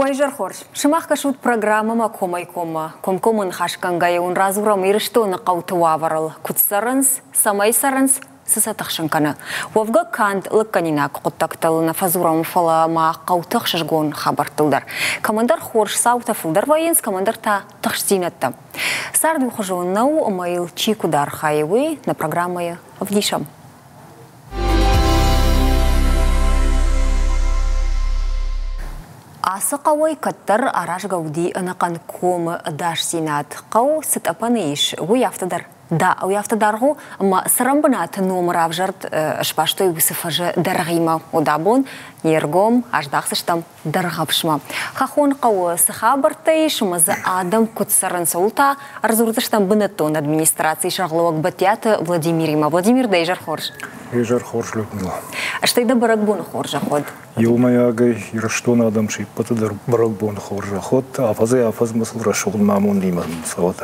Уӕ изӕр хорз. Сымах кӕсут программӕмӕ комӕй-коммӕ. Комкоммӕ ныхасгӕнгӕйӕ уын радзурӕм Ирыстоны хъӕуты уавӕрыл. Куыд цӕрынц, цӕмӕй цӕрынц, цы сӕ тыхсын кӕны. Уӕвгӕ канд лыггӕнинаг хъуыддӕгтыл нӕ фӕдзурӕм, фӕлӕ ма хъӕуты ӕхсызгон хабӕрттыл дӕр. Кӕмӕндӕр хорз цаутӕ фылдӕр вӕййынц, кӕмӕндӕр та тыхстдзинӕдтӕ. Цард иухуызон нӕу ӕмӕ йыл чи куыд архайы, уый нӕ программӕйы ӕвдисӕм. Ацы хъӕуӕй кӕддӕр аразгӕ уыди ӕнӕхъӕн комы ӕдасдзинад. Хъӕу цы тъӕпӕны ис, уый афтӕ дӕр уый афтӕ даргъ у, ӕмӕ цӕрӕнбынаты номы равзӕрд сбастой уыцы фӕзы дӕргъимӕ. Уӕд абон не ргом аздахдзыстӕм Дӕргъӕвсмӕ. Хӕххон хъӕуы цы хабӕрттӕ ис ӕмӕ дзы адӕм куыд цӕрынц, ууыл та ӕрдзурдзыстӕм бынӕттон администрацийы сӕргълӕууӕг Бӕттиаты Владимиримӕ. Владимир, дӕ изӕр хорз. Изӕр хорз, Людмила. Стӕй дӕ бӕрӕгбоны хорзӕх уӕд. Иумӕйагӕй Ирыстоны адӕм се ппӕты дӕр бӕрӕгбоны хорзӕх уӕд. Афӕдзӕй-афӕдзмӕ сыл рӕсугъд мамондимӕ цӕуӕд.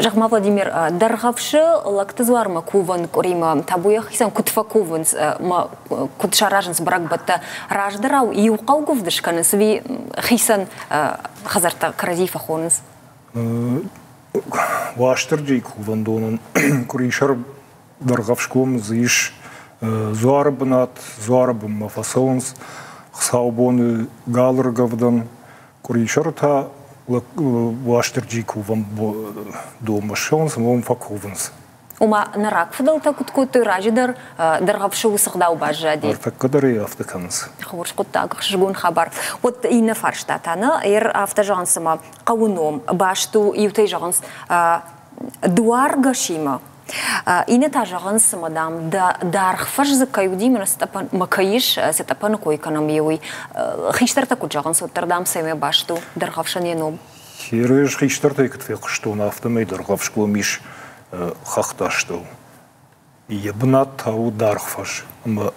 Зӕгъ-ма, Владимир, Дӕргъӕвсы лӕгты дзуармӕ кувӕн къуыримӕ табуйӕ хицӕн куыд фӕкувынц ӕмӕ куыд саразынц бӕрӕгбӕттӕ? Раздӕрау иу хъӕугуывд скӕнынц ӕви хицӕн хӕдзӕрттӕ кӕрӕдзи фӕхонынц? Уастырджийы кувӕндонӕн къуырисӕр Дӕргъӕвсгомы дзы ис дзуары бынат, дзуары бынмӕ фӕцӕуынц хуыцаубоны галыргӕвдӕн, къуырисӕры та Уастырджийы кувӕн донмӕ ссӕуынц ӕмӕ уым фӕкувынц. Ома нӕ рагфыдӕлтӕ куыд кодтой, раджы дӕр Дӕргъӕвсы уыцы гъдау баззади. Ӕртӕккӕ дӕр ӕй афтӕ кӕнынц. Хорз хъуыддаг, ӕхсызгон хабар. Уӕд иннӕ фарста та нӕ, афтӕ зӕгъынц, цыма хъӕуы ном баст у, иутӕй зӕгъынц, дуаргӕсимӕ. Иннӕтӕ зӕгъынц, цыма, дам, даргъ фӕздзыг кӕй уыди, мӕнӕ цы тъӕпӕн мӕ кӕй ис, цы тъӕпӕны кой кӕнӕм, е уый. Хистӕртӕ куыд зӕгъынц, уӕддӕр, дам, цӕмӕ баст у Дӕргъӕвсӕн йӕ ном. Сереж хистӕртӕй куыд фехъуыстон, афтӕмӕй Дӕргъӕвсгом ис хӕхты астӕу. Йӕ бынат та у даргъ фӕз. Ӕмӕ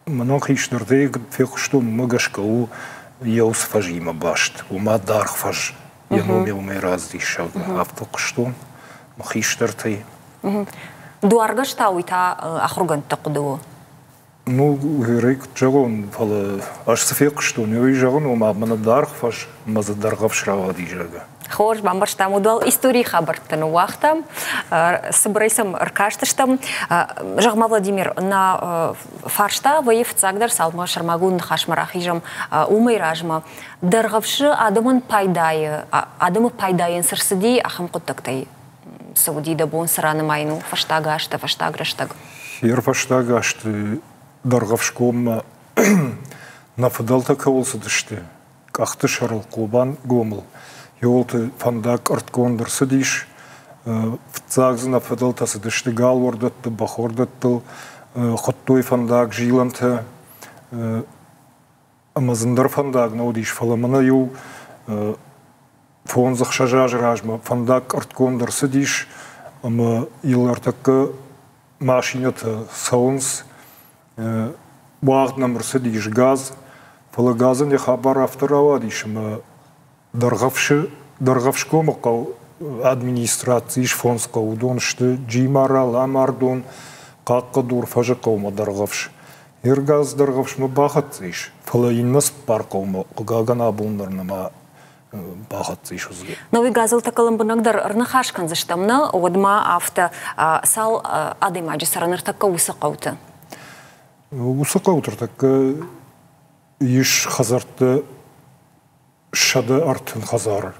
мӕнӕн хистӕртӕй куыд фехъуыстон, уымӕ гӕсгӕ у йӕ уыцы фӕзимӕ баст. Уымӕ даргъ фӕз йӕ ном уымӕй раздиссаг. Афтӕ хъуыстон мӕ хистӕртӕй. Дуаргӕс та уый та ахуыргӕндты хъуыды у? Ну, гъерӕй куыд зӕгъон, фӕлӕ ӕз цы фехъуыстон, уый зӕгъын, ома мӕнӕ даргъ фӕз ӕмӕ дзы дӕргъӕвс рауади, зӕгъгӕ. Хорз, бамбӕрстам, уыдуал историйы хабӕрттӕ ныууагътам, цыбырӕй сӕм ӕркастыстӕм. Зӕгъ-ма, Владимир, нӕ фарста вӕййы фыццагдӕр, цалынмӕ сӕрмагонд ныхасмӕ рахизӕм, уымӕй размӕ. Дӕргъӕвсы адӕмӕн пайдайы, адӕмы пайдайӕн цы рцыди, ахӕм хъуыддӕгтӕй цы уыди дӕ бон цы ранымайын у фӕстаг азты, фӕстаг рӕстӕг? Йе фӕстаг азты Дӕргъӕвсгоммӕ нӕ фыдӕлтӕ кӕуыл цыдысты, къӕхты сӕрыл Хъобангомыл, иуылты фӕндаг къӕртгонд ӕрцыдис. Фыццаг дзы нӕ фыдӕлтӕ цыдысты галуӕрдӕтты, бӕхуӕрдӕттыл, хуыдтой фӕндаг зилӕнтӕ. Ӕмӕ зындӕр фӕндаг нӕ уыдис, фӕлӕ мӕнӕ иу фондз-ӕхсӕз азы размӕ фӕндаг къӕртгонд ӕрцыдис ӕмӕ йыл ӕртӕккӕ машинӕтӕ цӕуынц. Уагъд нӕм ӕрцыдис газ, фӕлӕ газӕн йӕ хабар афтӕ рауадис, ӕмӕ Дӕргъӕвсы Дӕргъӕвсгомы хъӕу администраци ис фондз хъӕуы. Уыдон сты Джимара, Ламардон, Хъахъхъӕдур, Фӕзыхъӕумӕ Дӕргъӕвс. Иргаз Дӕргъӕвсмӕ бахӕццӕ ис, фӕлӕ иннӕ цыппар хъӕумӕ, хъыгагӕн, абон дӕр нӕма бахӕццӕ ис уыдзӕн. Науи газыл тӕккӕ лӕмбынӕгдӕр ӕрныхас кӕндзыстӕм, нӕ, уӕд ма афтӕ цал адӕймаджы цӕры ныртӕккӕ уыцы хъӕуты? Уыцы хъӕуты ӕртӕккӕ ис хӕдзӕртты 130 хӕдзары.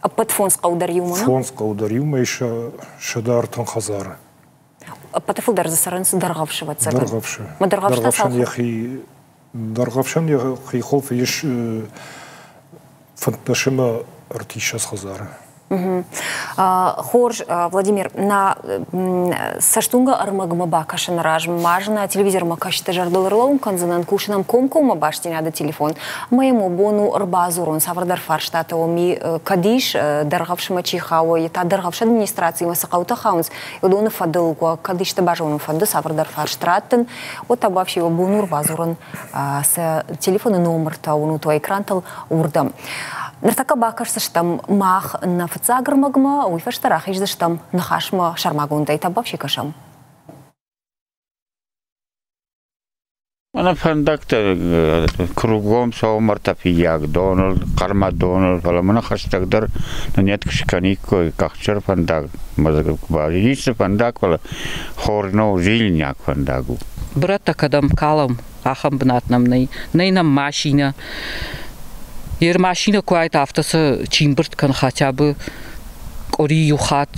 Ӕппӕт фондз хъӕу дӕр иумӕ? Фондз хъӕу дӕр иумӕ ис 130 хӕдзары. Ӕппӕты фылдӕр дзы цӕрынц Дӕргъӕвсы, ӕвӕццӕгӕн. Дӕргъӕвсы. Дӕргъӕвсӕн йӕхи Дӕргъӕвсӕн йӕхи хуылфы ис 15 ӕмӕ 30 хӕдзары. Хорз, Владимир, нӕ цӕстуынгӕ ӕрмӕгмӕ бакӕсыны размӕ ма нӕ телевизормӕ кӕсджыты зӕрдыл ӕрлӕууын кӕндзынӕн, кусынӕн комкоммӕ бастдзинады телефон ӕмӕ йӕм уӕ бон у ӕрбадзурон цавӕрдӕр фарстатӕ уӕм кӕд ис, Дӕргъӕвсмӕ чи хауы, йе та Дӕргъӕвсы администрацимӕ цы хъӕутӕ хауынц, уыдоны фӕдыл уӕ кӕд исты базонын фӕнды, цавӕрдӕр фарст раттын, уӕд та бафси уӕ бон у ӕрбадзурын сӕ телефоны номыртӕ уынут уӕ экрантыл уырдӕм. Ныртӕккӕ бакӕсдзыстӕм мах нӕ фыццаг ӕрмӕгмӕ, уый фӕстӕ рахиздзыстӕм ныхасмӕ сӕрмагондӕй. Табуафси кӕсӕм. Мӕнӕ фӕндӕгтӕ кругом сӕумӕртӕ фиййагдоныл, Хъӕрмӕдоныл, фӕлӕ мӕнӕ хӕстӕгдӕр нӕ куы скӕниккой къахсӕр фӕндаг, ницы фӕндаг, фӕлӕ хорз нӕу, зилинаг фӕндаг у. Бырӕттӕ кӕдӕм калӕм, ахӕм бынат нӕм нӕй. Нӕй нӕм машинӕ. Йе машинӕ куы уаид, афтӕ сӕ чи мбырд кӕны хотя бы къуыри иу хатт,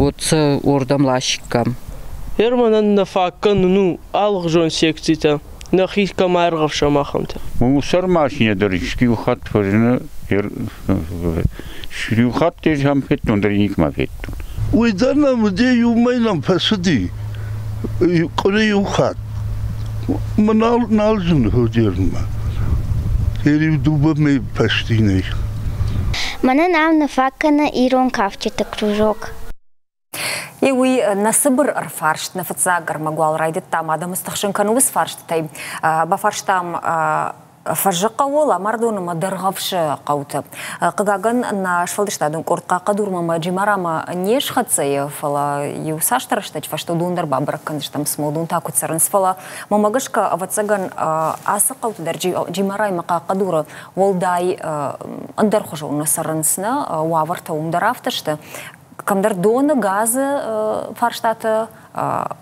уӕд сӕ уырдӕм ласиккам. Германӕн нӕ фаг кӕнын у алыгъуызон секцитӕ, нӕхи кӕм аиргъӕфсӕм, ахӕмтӕ. Мусор машинӕ дӕр иу хатт фӕзыны, иу хатт ӕз ам федтон дӕр никуыма федтон. Уый дӕр нӕм уыди, иу мӕй нӕм фӕцыди, къуыри иу хатт. Мӕ нал, нал зыны Ходермӕ. Иу дыууӕ мӕй фӕсти нӕй. Мӕнӕн ам нӕ фаг кӕны ирон кафджыты кружок. И уый нӕ цыбыр ӕрфарст нӕ фыццаг ӕрмӕг уал райдыдтам адӕмы стыхсын кӕны уыцы фарстытӕй. Бафарстам Фӕзыхъӕуы, Ламардоны ӕмӕ Дӕргъӕвсы хъӕуты. Хъыгагӕн, нӕ сфӕлдыстадон къорд Хъахъхъӕдурмӕ ӕмӕ Джимарамӕ не схӕццӕ и, фӕлӕ иу цасдӕр рӕстӕджы фӕстӕ уыдон дӕр бабӕрӕг кӕндзыстӕм, цыма уыдон та куыд цӕрынц. Фӕлӕ мӕмӕ гӕсгӕ, ӕвӕццӕгӕн, ацы хъӕуты дӕр Джимарайы ӕмӕ Хъахъхъӕдуры уӕлдай ӕндӕрхуызон нӕ цӕрынц, нӕ уавӕртӕ уым дӕр афтӕ сты. Кӕмдӕр доны, газы фарстатӕ,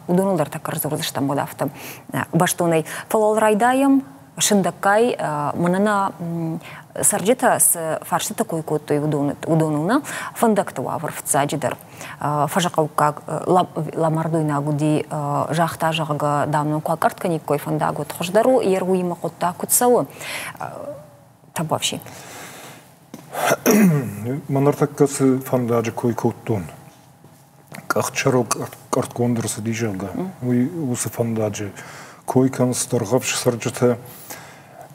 уыдоныл дӕр тӕккӕ рдзурдзыстӕм уӕд афтӕ бӕстонӕй. Фӕлӕ райдайӕм сындӕггай, мӕнӕ нӕ цӕрджытӕ цы фарстыты кой кодтой, уыдоныл нӕ фӕндӕгты уавӕр фыццаджыдӕр. Фӕзыхъӕуккаг ламардойнаг уыди, загъта, зӕгъгӕ, дам, нын куы акъӕртт кӕниккой фӕндаг, уӕд хуыздӕр у, йе руимӕ хъуыддаг куыд цӕуы. Табуафси. Мӕ ныртӕккӕ цы фӕндаджы кой кодтон, къӕхтсӕрыл къӕртгонд ӕрцыди, зӕгъгӕ, уый уыцы фӕндаджы кой кӕнынц Дӕргъӕвсы цӕрджытӕ,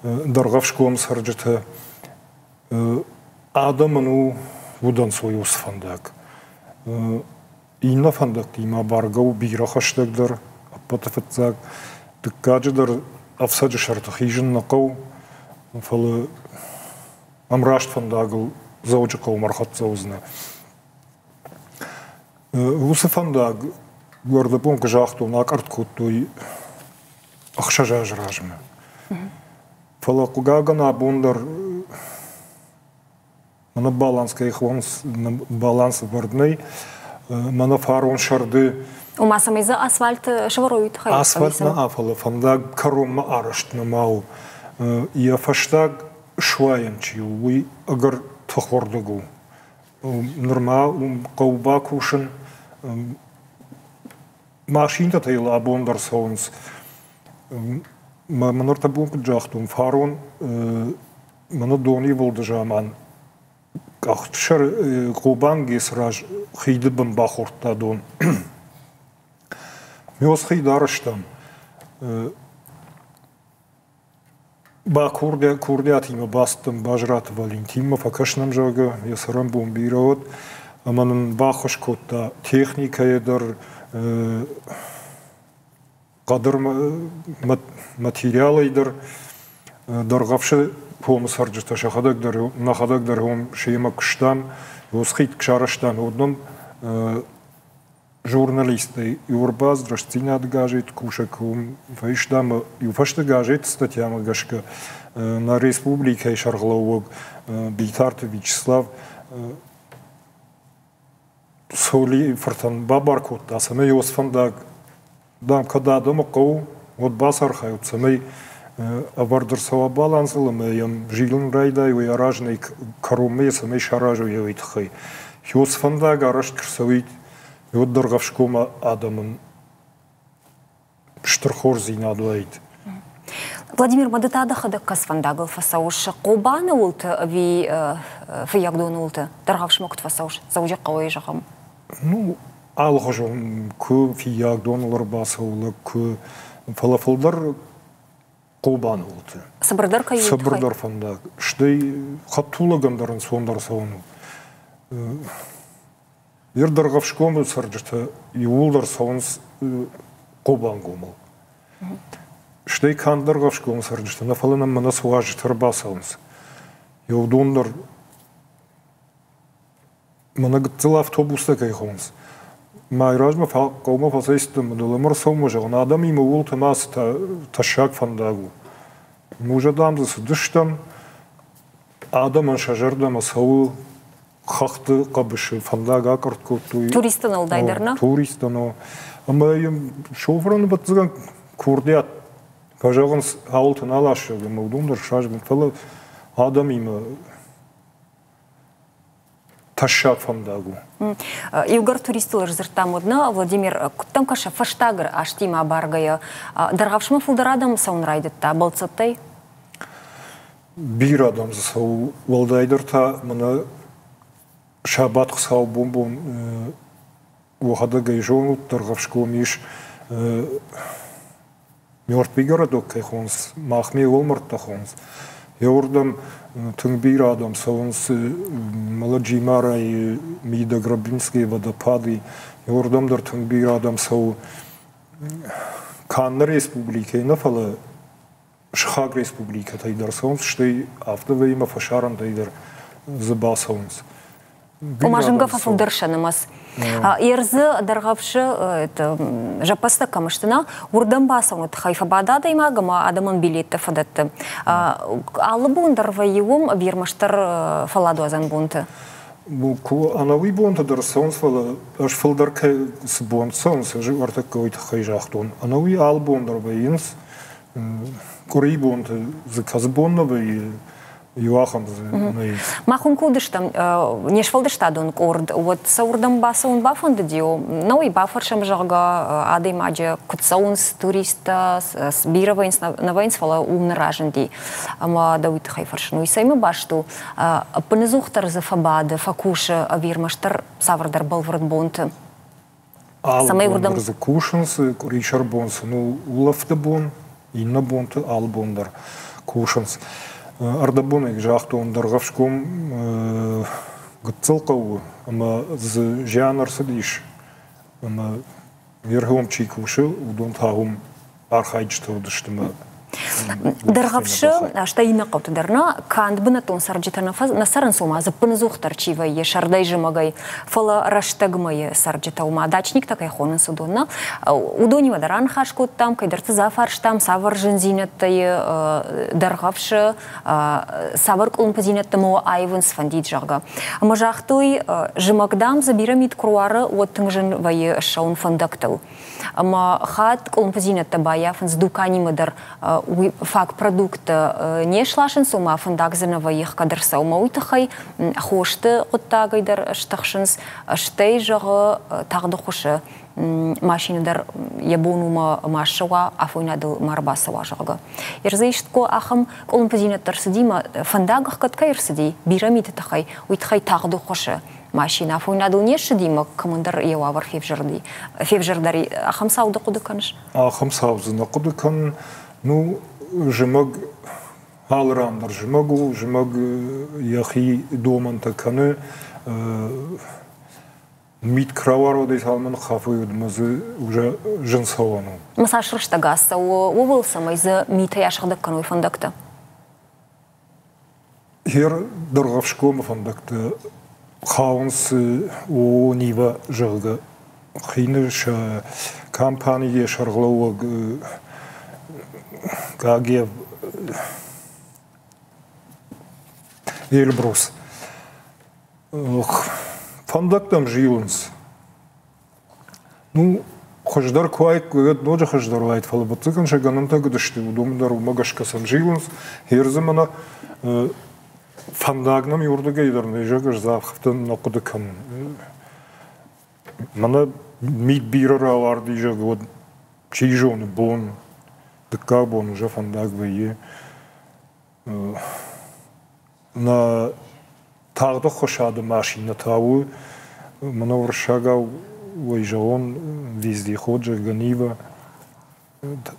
Дӕргъӕвсгомы цӕрджытӕ. Адӕмӕн у удӕнцой уыцы фӕндаг. Иннӕ фӕндӕгтимӕ бӕргӕ у бирӕ хӕстӕгдӕр, ӕппӕты фыццаг. Дыккаджыдӕр ӕфцӕджы сӕрты хизын нӕ хъӕуы, фӕлӕ ӕмраст фӕндагыл Дзӕуджыхъӕумӕ ӕрхӕццӕ уыдзынӕ. Уыцы фӕндаг уӕрдӕбон куы загътон, акъӕртт кодтой 6 азы размӕ. Фӕлӕ хъыгагӕн абон дӕр мӕнӕ баланс кӕй хонынц, баланс ӕвӕрд нӕй. Мӕнӕ фарон сӕрды Ома, цӕмӕй дзы асфальт сӕвӕрой, уый тыххӕй? Асфальт нӕ, фӕлӕ фӕндаг кӕронмӕ арӕзт нӕма у. Йӕ фӕстаг суайӕн чи у, уый ӕгӕр тыхуырдыг у. Нырма уым хъӕуы бакусын. Машинӕтӕ йыл абон дӕр цӕуынц. Мӕ ныртӕ бон куыд загътон, фарон мӕнӕ донивылды заман къӕхтсӕр Хъобангесы раз хиды бын бахордта дон. Мёс хид арӕзтам. Ба курдиатимӕ бацыдтӕн Базраты Валентинмӕ, фӕкӕс нӕм, зӕгъгӕ, йӕ цӕрӕнбон бирӕ уӕд. Ӕмӕ нын баххуыс кодта техникӕйӕ дӕр, материалӕй дӕр. Дӕргъӕвсы комы цӕрджытӕ сӕхӕдӕг дӕр, нӕхӕдӕг дӕр уым семӕ куыстам, уыцы сарӕзтам, уӕд нӕм журналисттӕй иу ӕрбацыд Рӕстдзинад газет кусӕг, уым фӕистам иу фӕсте газеты статьямӕ гӕсгӕ нӕ республикӕйы сӕргълӕууӕг Битарты Вячеслав Солийы фыртӕн бабар кодта, цӕмӕй уыцы фӕндаг, дам, кӕд адӕмы хъӕуы, уӕд бацархайут, цӕмӕй ӕвӕрд ӕрцӕуа балансыл ӕмӕ йӕм зилын райдайой аразынӕй кӕронмӕ, цӕмӕй саразой уый тыххӕй. Уыцы фӕндаг арӕзт куы рцӕуид, уӕд Дӕргъӕвсгомы адӕмӕн стыр хорздзинад уаид. Владимир, ма ды та дӕхӕдӕг кӕцы фӕндагыл фӕцӕуыс? Хъобаны уылты ӕви Фыййагдоны уылты? Дӕргъӕвсмӕ куыд фӕцӕуыс? Дзӕуджыхъӕуӕй зӕгъӕм. Ну, алыхуызон куы Фыййагдоныл ӕрбацӕуы лӕг, куы, фӕлӕ фылдӕр Хъобаны уылты. Цыбырдӕр кӕй у? Цыбырдӕр фӕндаг. Стӕй хӕдтулӕгӕн дӕр ӕнцондӕр цӕуын у. Ныр Дӕргъӕвсгомы цӕрджытӕ иууылдӕр цӕуынц Хъобангомыл. Стӕй канд Дӕргъӕвсгомы цӕрджытӕ нӕ, фӕлӕ нӕм мӕнӕ цы уазджытӕ ӕрбацӕуынц. Уыдон дӕр мӕнӕ гыццыл автобустӕ кӕй хонынц. Мӕ размӕ хъӕумӕ фӕцӕйцыдтӕн ӕмӕ дӕлӕмӕ ӕрцӕуынмӕ, зӕгъын, адӕмимӕ ууылты ма цы тӕссаг фӕндаг у. Музӕ, дам, дзы цыдыстӕм, адӕмӕн сӕ зӕрдӕмӕ цӕуы хӕхты хъӕбысы фӕндаг акъырд кодтой. Туристтӕн уӕлдайдӕр, нӕ? Туристтӕн, ӕмӕ йын шофырӕн, ӕвӕццӕгӕн, курдиат фӕзӕгъынц, ауылты нал ассӕг, ӕмӕ уыдон дӕр сразы, фӕлӕ адӕмимӕ тӕссаг фӕндаг у. Иугӕр туристыл ӕрдзырдтам, уӕд нӕ, Владимир, куыд дӕм кӕсы, фӕстаг азтимӕ абаргӕйӕ, Дӕргъӕвсмӕ фылдӕр адӕм цӕуын райдыдта бӕлццӕттӕй? Бирӕ адӕм дзы цӕуы, уӕлдайдӕр та мӕнӕ сабат хуыцаубон бон уӕхӕдӕг ӕй зонут, Дӕргъӕвсгом ис Мертвый городок кӕй хонынц, махмӕ уӕлмӕрдтӕ хонынц. Еуырдӕм тынг бирӕ адӕм цӕуынц Маладжимарайы, Мидограбинские водопады, еуырдӕм дӕр тынг бирӕ адӕм цӕуы. Канд нӕ республикӕйы нӕ, фӕлӕ сыхаг республикӕтӕй дӕр цӕуынц, стӕй афтӕ вӕййы ӕмӕ фӕсарӕнтӕй дӕр дзы бацӕуынц. Ома зынгӕ фӕфылдӕр сӕ нымӕц. Ердзы Дӕргъӕвсы зӕппӕдзтӕ кӕм сты, нӕ, уырдӕм бацӕуыны тыххӕй фӕбады адӕймаг ӕмӕ адӕмӕн билеттӕ фӕдӕтты. Алы бон дӕр вӕййы уым ӕви ӕрмӕстдӕр фӕлладуадзӕн бонты? Ӕнӕуи бонты дӕр цӕуынц, фӕлӕ ӕз фылдӕр кӕй цы бон цӕуынц, ӕз ӕртӕккӕ уый тыххӕй загътон. Ӕнӕуи алы бон дӕр вӕййынц, къуырийы бонты дзы кӕцы бон нӕ вӕййы, иу ахӕм дзы нӕй. Мах уым куы уыдыстӕм, не сфӕлдыстадон къорд, уӕд сӕ уырдӕм бацӕуын бафӕндыди, науӕй бафӕрсӕм, зӕгъгӕ, адӕймаджы куыд цӕуынц туристтӕ, бирӕ вӕййынц, нӕ вӕййынц, фӕлӕ уым нӕ разынди. Ӕмӕ дӕ уый тыххӕй фӕрсын, уый цӕимӕ баст у? Ӕппынӕдзухдӕр дзы фӕбады, фӕкусы ӕви ӕрмӕстдӕр цавӕрдӕр бӕлвырд бонты? Алы бон дӕр дзы кусынц, къуырисӕр бон сын у улӕфты бон, иннӕ бонты алы бон дӕр кусынц. Ӕрдӕбонӕй загътон, Дӕргъӕвсгом гыццыл хъӕу у ӕмӕ дзы зиан ӕрцыдис ӕмӕ верхом чи кусы, уыдон та уым архайджытӕ уыдысты мӕ Дӕргъӕвсы, стӕй иннӕ хъӕуты дӕр нӕ, канд бынӕттон цӕрджытӕ нӕ цӕрынц, ома дзыппыныдзухдӕр чи вӕййы сӕрдӕй-зымӕгӕй, фӕлӕ рӕстӕгмӕйы цӕрджытӕ, ома дачниктӕ кӕй хонынц, уыдон нӕ. Уыдонимӕ дӕр аныхас кодтам, кӕйдӕрты дзы афарстам, цавӕр зындзинӕдтӕ Дӕргъӕвсы, цавӕр къуылымпыдзинӕдтӕ ма аивын сфӕндид, зӕгъгӕ. Ӕмӕ загътой, зымӕг, дам, дзы бирӕ мит куы руары, уӕд тынг зын вӕййы ссӕуын фӕндӕгтыл. Ӕмӕ хатт къуылымпыдзинӕдтӕ баййафынц дуканимӕ дӕр уый фаг продукттӕ не сласынц, ома фӕндаг дзы нӕ вӕййы ӕхгӕд ӕрцӕуы ӕмӕ уый тыххӕй хосты хъуыддагӕй дӕр стыхсынц, стӕй, зӕгъы, тагъд ӕххуысы машинӕ дӕр йӕ бон уымӕ ма ссӕуа, афойнадыл ма ӕрбацӕуа, зӕгъгӕ. Ердзы истко ахӕм къуылымпыдзинӕдтӕ ӕрцыди ӕмӕ фӕндаг ӕхгӕд кӕй ӕрцыди бирӕ миты тыххӕй, уый тыххӕй тагъд ӕххуысы машинӕ афойнадыл не ссыди ӕмӕ кӕмӕндӕр йӕ уавӕр февзӕрди. Февзӕрдӕр ахӕм цау ды хъуыды кӕныс? Ахӕм цау дзы нӕ хъуыды кӕнын. Ну, зымӕг алы ран дӕр зымӕг у, зымӕг йӕхи домӕнтӕ кӕны. Мит куы рауародӕй цалынмӕ ныххафой, уӕдмӕ дзы уже зын цӕуӕн у. Ма цас рӕстӕг ацӕуы ууыл, цӕмӕй дзы митӕй асыгъдӕг кӕной фӕндӕгтӕ? Хер Дӕргъӕвсгомы фӕндӕгтӕ хауынц ООО «Нива», зӕгъгӕ, хины сӕ компанийы сӕргълӕууӕг Гагиев Эльбрус. Фӕндӕгтӕм зилынц. Ну, хуыздӕр куы уаиккой, уӕд ноджы хуыздӕр уаид, фӕлӕ ӕвӕццӕгӕн сӕ гӕнӕнтӕ куыд сты, уыдон дӕр уымӕ гӕсгӕ сӕм зилынц. Хердзы мӕнӕ фӕндаг нӕм иуырдыгӕй дӕр нӕ зӕгъ, ӕз афтӕ нӕ хъуыды кӕнын. Мӕнӕ мит бирӕ рауарди, зӕгъ, уӕд чи зоны, бон, дыккаг бон уже фӕндаг вӕййы. Нӕ тагъд ӕххуысады машинӕтӕ у, мӕнӕ уырыссагау уый зӕгъон, вездеход, зӕгъгӕ, Нива.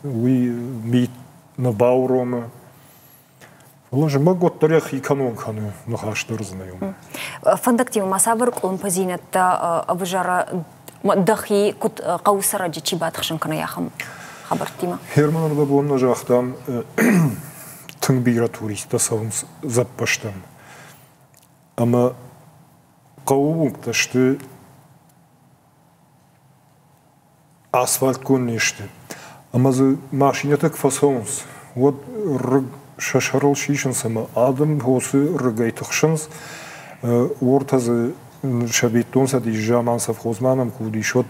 Уый мит нӕ бауромы. Фӕлӕ зымӕг уӕддӕр йӕхи кӕнон кӕны, ныхас дӕр дзы нӕй. Фӕндӕгтимӕ ма цавӕр къуылымпыдзинӕдтӕ ӕвзӕры дӕхи куыд хъӕуы цӕрӕджы чи батыхсын кӕна ахӕм хабӕрттимӕ? Герман ӕрдӕбон нӕ загътам, тынг бирӕ туристтӕ цӕуынц дзӕппӕзтӕм. Ӕмӕ хъӕуы уынгтӕ сты Асфальтгонд не сты. Ӕмӕ дзы машинӕтӕ куы фӕцӕуынц, уӕд рыг сӕ сӕрыл сисынц ӕмӕ адӕм фосы рыгӕй тыхсынц. Уортӕ дзы Советон Цӕдисы заман совхозмӕ нӕм куы уыдис, уӕд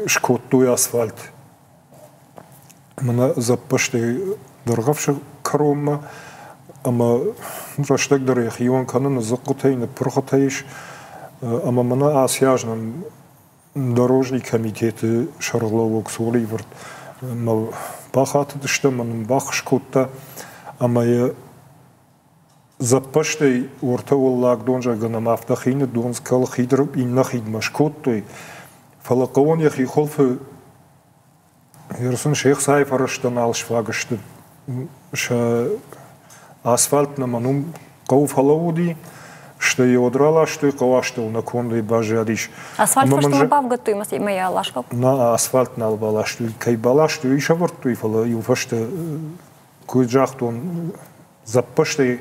скодтой асфальт. Мӕнӕ дзӕппӕзтӕй Дӕргъӕвсы кӕронмӕ ӕмӕ рӕстӕг дӕр йӕхион кӕны, ныдзыхъхъытӕй, ныппырхытӕ ис. Ӕмӕ мӕнӕ ацы аз нӕм Дорожный комитеты сӕргълӕууӕг Цорийы-фырт мӕ бахатыдыстӕм ӕмӕ нын баххуыс кодта ӕмӕ йӕ дзӕппӕзтӕй уӕртӕ уӕллаг донзӕгӕн ӕмӕ афтӕ хины дон скӕлы хид иннӕ хидмӕ скодтой. Фӕлӕ хъӕуӕн йӕхи хуылфы Сын се хцайы фӕрӕзтӕ нал сфаг сты. Сӕ асфальт нӕм уым хъӕу фӕлӕууыди, стӕй йӕ уӕд раластой, хъӕуы астӕу нӕ кондӕй баззадис. Асфальт фӕстӕмӕ бавгӕдтой ӕмӕ йӕ ласгӕ? Нӕ, асфальт нал баластой. Кӕй баластой, уый сӕвӕрдтой, фӕлӕ иу фӕстӕ, куыд загътон, дзӕппӕзтӕй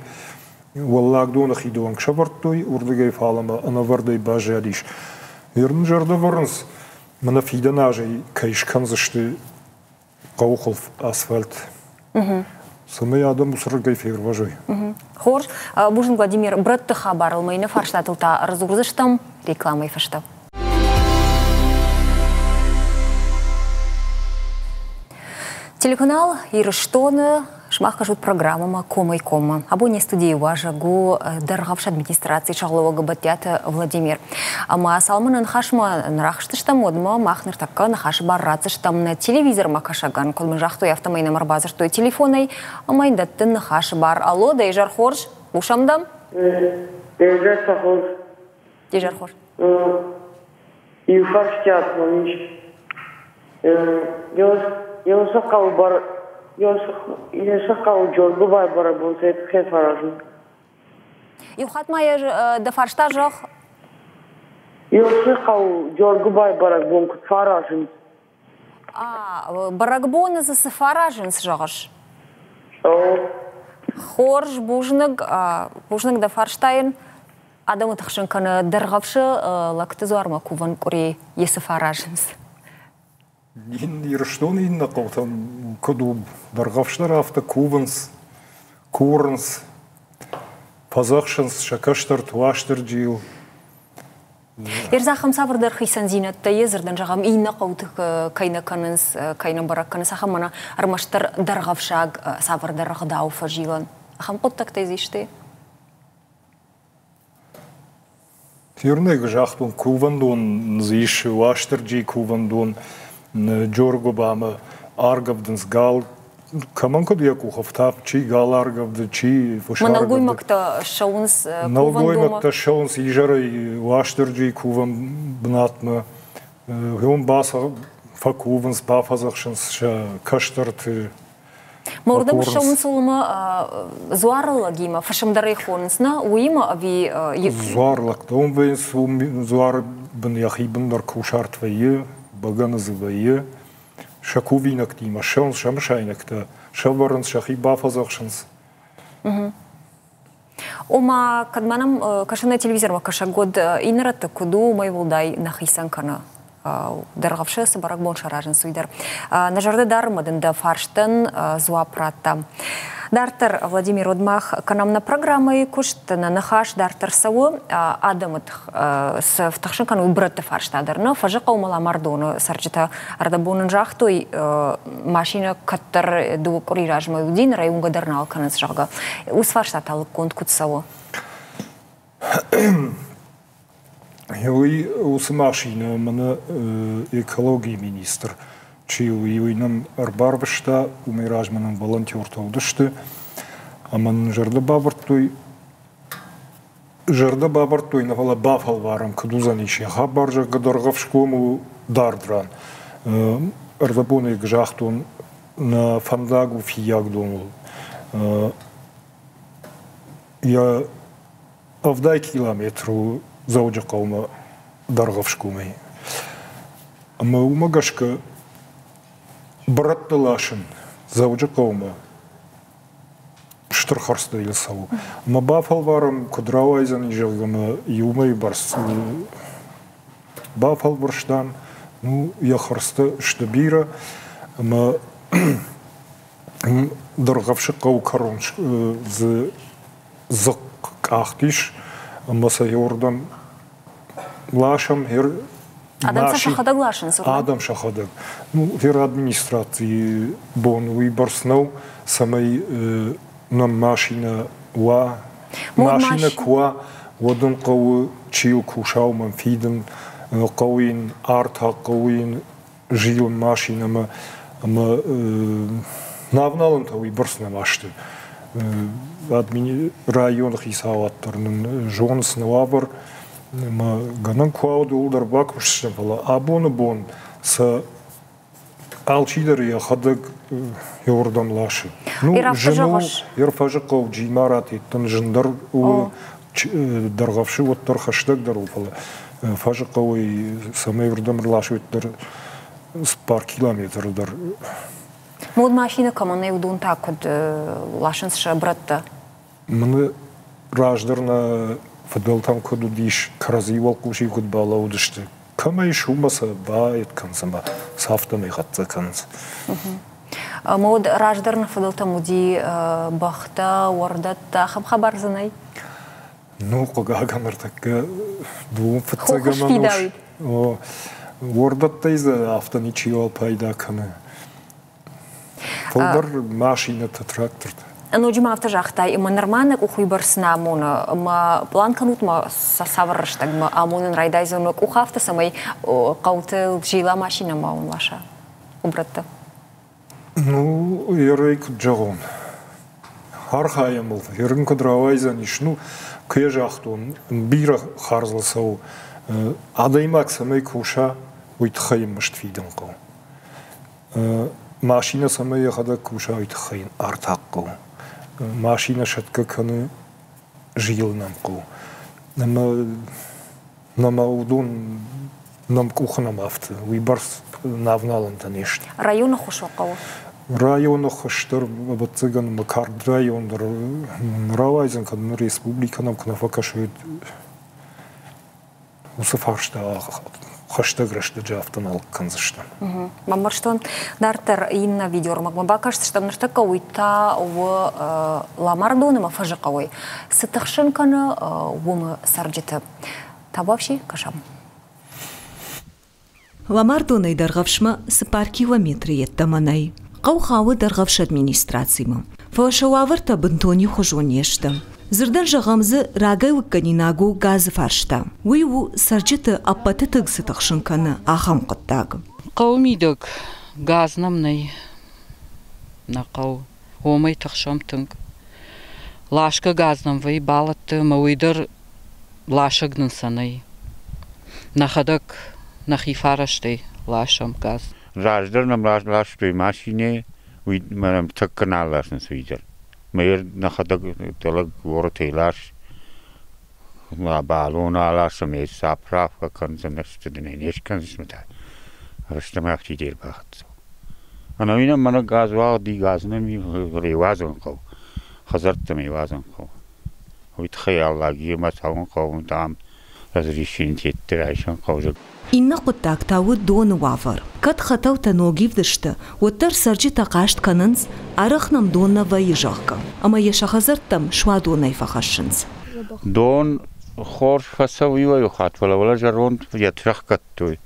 Уӕллаг доны хиды онг сӕвӕрдтой, уырдыгӕй фалӕмӕ ӕнӕвӕрдӕй баззадис. Ныр нын зӕрдӕ вӕрынц, мӕнӕ фидӕн азӕй кӕй скӕндзысты хъӕуы хуылф асфальт, цӕмӕй адӕм уыцырдыгӕй фервӕзой. Хорз. Бузныг, Владимир. Брӕтты хабарыл ма иннӕ фарстатыл та ӕрдзурдзыстӕм рекламӕйы фӕстӕ. Телеканал Ирыстоны сымах кӕсут программӕмӕ Комӕй-коммӕ. Абон не студийы уазӕг у Дӕргъӕвсы администрацийы сӕргълӕууӕг Бадтиаты Владимир. Ӕмӕ цалынмӕ нӕ ныхасмӕ нырӕхстыстӕм, уӕдмӕ мах ныртӕккӕ ныхасы бар ратдзыстӕм нӕ телевизормӕ кӕсӕгӕн. Куыд мын загътой, афтӕмӕй нӕм ӕрбадзырдтой телефонӕй ӕмӕ йын дӕттын ныхасы бар. Алло, дӕ изӕр хорз, хъусӕм дӕм? Дӕ изӕр хорз. Де изӕр хорз. Иу фарстиат мӕм ис. Еусы хъӕуы бар Еусы хъӕуы Джоргуыбайы бӕрӕгбон цӕй тыххӕй фӕразын? Иу хатт ма йӕ дӕ фарста зӕгъ. Еусы хъӕуы Джоргуыбайы бӕрӕгбон куыд фӕаразынц? А, бӕрӕгбоны дзы цы фӕаразынц, зӕгъыс? Хорз, бузныг. Бузныг дӕ фарстайӕн. Адӕмы тыхсын кӕны Дӕргъӕвсы лӕгты дзуармӕ кувӕн къуыри йе цы фӕаразынц? Ирыстоны иннӕ хъӕутӕм куыд у, Дӕргъӕвс дӕр афтӕ кувынц, курынц, фӕдзӕхсынц сӕ кӕстӕрты Уастырджийыл. Ерзахӕм цавӕрдӕр хицӕндзинӕдтӕ йе дзырдӕн зӕгъӕм, иннӕ хъӕуты кӕй нӕ кӕнынц, кӕй нӕ бӕрӕг кӕнынц, ахӕм мӕнӕ ӕрмӕстдӕр дӕргъӕвсаг цавӕрдӕр ӕгъдау фӕзилӕн. Ахӕм хъуыддӕгтӕй дзы исты? Фернӕг загътон, кувӕндон дзы ис Уастырджийы кувӕндон, Джоргуыбамӕ аргӕвдынц гал. Кӕмӕн куыд йӕ къух ӕфта, чи гал аргӕвды, чи фыс аргӕвды. Нӕлгоймӕгтӕ ссӕуынц кувӕндонмӕ? Нӕлгоймӕгтӕ ссӕуынц изӕрӕй Уастырджийы кувӕн бынатмӕ. Уым фӕкувынц, бафӕдзӕхсынц сӕ кӕстӕрты. Мордӕм ссӕуынц уымӕ дзуарылӕгимӕ, фысымдӕр ӕй хонынц, нӕ уыимӕ ӕви Дзуарлӕгтӕ уым вӕййынц, уым дзуары бын йӕхи бын дӕр кусарт вӕййы, бӕгӕны дзы вӕййы. Сӕ кувинӕгтимӕ ссӕуынц сӕ мысайнӕгтӕ, сӕвӕрынц, сӕхи бафӕдзӕхсынц. Ома, кӕд ма нӕм кӕсӕнӕй телевизормӕ кӕсӕг, уӕд иннӕ рӕтты куыд у, уымӕй уӕлдай нӕ хицӕн кӕны. Дӕргъӕвсы цы бӕрӕгбон саразынц, уый дӕр. Нӕ зӕрдӕ дары ӕмӕ дын дӕ фарстӕн дзуапп радта. Дарддӕр, Владимир, уӕд мах кӕнӕм нӕ программӕйы куыст, нӕ ныхас дарддӕр цӕуы адӕмы цы тыхсын кӕны, уый бырӕтты фарста дӕр. Нӕ Фӕзыхъӕумӕ Ламардоны цӕрджытӕ ӕрдӕбон ын загътой, машинӕ кӕддӕр дыууӕ къуыри размӕ уыди, ныр ӕй уынгӕ дӕр нал кӕнынц, зӕгъгӕ. Уыцы фарста та лыггонд куыд цӕуы? Уый уыцы машинӕ мӕнӕ экологийы министр чи у, уый нӕм ӕрбарвыста, уымӕй размӕ нӕм волонтертӕ уыдысты ӕмӕ нын зӕрдӕ бавӕрдтой, зӕрдӕ бавӕрдтой, нӕ фӕлӕ бафӕлварӕм, куыд уыдзӕнис йӕ хабар, зӕгъгӕ, Дӕргъӕвсгом у дард ран. Ӕрвӕбонӕй загътон, нӕ фӕндаг у Фиййагдоныл. Йӕ 70 километр у Дзӕуджыхъӕумӕ Дӕргъӕвсгомӕй. Ӕмӕ уымӕ гӕсгӕ бырӕтты ласын Дзӕуджыхъӕумӕ стыр хӕрдзтӕ йыл цӕуы. Ӕмӕ бафӕлварӕм, куыд рауайдзӕни, зӕгъгӕ, ӕмӕ иу мӕйы бӕрц бафӕлвӕрстам. Ну, йӕ хӕрдзтӕ сты бирӕ, ӕмӕ Дӕргъӕвсы хъӕуы кӕрон дзы дзыхъхъ къахт ис, ӕмӕ сӕ уырдӕм ласӕм. Адӕм сӕ сӕхӕдӕг ласынц? Адӕм сӕхӕдӕг. Ну, администрацийы бон уый бӕрц нӕу, цӕмӕй нӕм машинӕ уа. Машинӕ куы уа, уӕд ын хъӕуы, чи йыл куса, уымӕн фидын, хъӕуы йын артаг, хъӕуы йын зилын машинӕмӕ ӕмӕ навналынтӕ уыйбӕрц нӕма сты. Районы хицауад дӕр нын зонынц нӕ уавӕр ӕмӕ гӕнӕн куы уа, ууыл дӕр бакусдзыстӕм, фӕлӕ абоны бон сӕ алчидӕр йӕхӕдӕг еуырдӕм ласы. Ну, зын у, Ерфӕзы хъӕу Джимарат еттын зындӕр у, Дӕргъӕвсы уӕддӕр хӕстӕгдӕр у, фӕлӕ Фӕзыхъӕуӕй цӕмӕй уырдӕм ӕрласой, уӕддӕр 4 километры дӕр. Мод машинӕ кӕмӕн нӕй, уыдон та куыд ласынц сӕ брӕттӕ? Мын раздӕр нӕ фыдӕлтӕм куыд уыдис, кӕрӕдзи уӕлхъус-иу куыд балӕууыдысты, кӕмӕ ис, уымӕ сӕ баэт кӕнынц ӕмӕ сӕ афтӕмӕй хӕццӕ кӕнынц. Мод раздӕр нӕ фыдӕлтӕм уыди бӕхтӕ, уӕрдӕттӕ, ахӕм хабар дзы нӕй? Ну, хъыгагӕн, ныртӕккӕ дыууын фыццӕгӕм ӕнус. Уӕрдӕттӕй дзы афтӕ ничиуал пайда кӕны. Фылдӕр машинӕтӕ, трактортӕ. Ноджы ма афтӕ загътай, ӕмӕ нырма нӕ къух уыйбӕрц нӕ амоны, ӕмӕ план кӕнут ма цавӕр рӕстӕгмӕ амонын райдайдзӕн уӕ къух афтӕ, цӕмӕй хъӕуты зила машинӕ ма уын ласа брӕттӕ? Ну, ерӕй куыд зӕгъон, архайӕм ыл, ерын куыд рауайдзӕнис, ну, куы йӕ загътон, бирӕ хардзыл цӕуы. Адӕймаг цӕмӕй куса, уый тыххӕй йын мызд фидын хъӕуы. Машинӕ цӕмӕй йӕхӕдӕг куса, уый тыххӕй йын артаг хъӕуы. Машинӕ сӕтгӕ кӕны, зилын ӕм хъӕуы. Ӕмӕ нӕма уыдон нӕм къухы нӕма ӕфты, уыйбӕрц навналӕнтӕ не сты. Районы ххуыс уӕ хъӕуы? Районы ххуыс дӕр, ӕвӕццӕгӕн, мӕ кард район дӕр рауайдзӕн, кӕд ныр республикӕ нӕм куы нӕ фӕкӕсой, уыцы фарста хӕстӕг рӕстӕджы афтӕ нал кӕндзыстӕм. Бамбӕрстон. Дарддӕр иннӕ видеоӕрмӕгмӕ бакӕсдзыстӕм. Ныртӕккӕ уый та у Ламардон ӕмӕ Фӕзыхъӕуӕй. Цы тыхсын кӕны уымы цӕрджыты? Табуафси, кӕсӕм. Ламардонӕй Дӕргъӕвсмӕ 4 километры йеддӕмӕ нӕй. Хъӕу хауы Дӕргъӕвсы администрацимӕ. Фӕлӕ сӕ уавӕртӕ бынтон иухуызон не сты. Дзырдӕн зӕгъӕм дзы рагӕй лыггӕнинаг у газы фарста. Уый у цӕрджыты ӕппӕты тынг цы тыхсын кӕны, ахӕм хъуыддаг. Хъӕуы мидӕг газ нӕм нӕй. Нӕ хъӕуы. Уомӕй тыхсӕм тынг. Ласгӕ газ нӕм вӕййы бӕлӕтты ӕмӕ уый дӕр ласӕг нын сӕ нӕй. Нӕхӕдӕг нӕхи фӕрӕзтӕй ласӕм газ. Раздӕр нӕм ластой машинӕ, уый мӕм тӕккӕ нал ласынц уый дӕр. Мӕ нӕхӕдӕг дӕлӕг горӕтӕй лас, бӕлон аласӕм, ӕй заправкӕ кӕндзӕн, ӕсты дын ӕй не скӕндзысты та. Рӕстӕмӕ афтид ӕрбахӕццӕ. Ӕнӕуи нӕм мӕнӕ газ уагъди, газ нӕм реуадзӕн хъӕуы, хӕдзӕрттӕм реуадзӕн хъӕуы. Уый тыххӕй аллагимӕ цӕуын хъӕуы, дам, разрешениетты райсын хъӕуы. Иннӕ хъуыддаг та у доны уавӕр. Кӕд хӕтӕлтӕ ног ивд сты, уӕддӕр цӕрджытӕ хъаст кӕнынц, арӕх нӕм дон нӕ вӕййы, зӕгъгӕ, ӕмӕ йӕ сӕ хӕдзӕрттӕм суадонӕй фӕхӕссынц. Дон хорз фӕцӕуы иуӕй-иу хатт, фӕлӕ уӕлӕ зӕронд йӕ сӕхгӕдтой,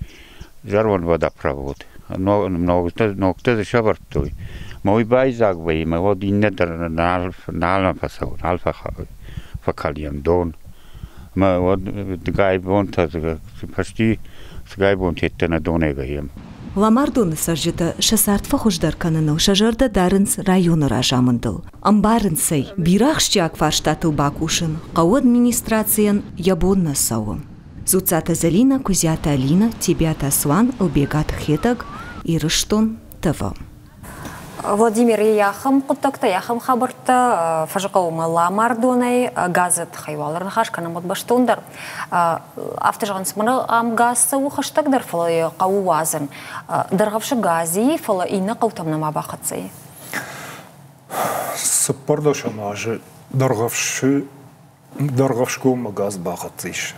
зӕронд водопровод. Ногтӕ дзы сӕвӕрдтой. Мӕ уый байдзаг вӕййы, мӕ уӕд иннӕ дӕр нал фӕцӕуы, нал фӕкӕлйӕм дон. Ӕмӕ уӕд дыгай бонтӕ почти цыгай бонтӕ нӕ донӕй вӕййӕм. Ламардоны цӕрджытӕ сӕ цард фӕхуыздӕр кӕныныл сӕ зӕрдӕ дарынц районы разамындыл. Ӕмбарынц ӕй, бирӕ ахсджиаг фарстатыл бакусын хъӕуы администрацийӕн йӕ бон нӕ цӕуы. Дзуццаты Зӕлинӕ, Куыдзиаты Алинӕ, Тебиаты Аслан, Ӕлбегаты Хетӕг, Ирыстон, ТВ. Владимир, ахӕм хъуыддӕгтӕ, ахӕм хабӕрттӕ Фӕзыхъӕумӕ Ламардонӕй газы тыххӕй уал ӕрныхас кӕнӕм уӕд бӕстондӕр. Афтӕ зӕгъынц, мӕнӕ ам газ цӕуы хӕстӕгдӕр, фӕлӕ йӕ хъӕуы уадзын. Дӕргъӕвсы газ и, фӕлӕ иннӕ хъӕутӕм нӕма бахӕццӕ и. 14 азы Дӕргъӕвсы Дӕргъӕвсгоммӕ газ бахӕццӕ ис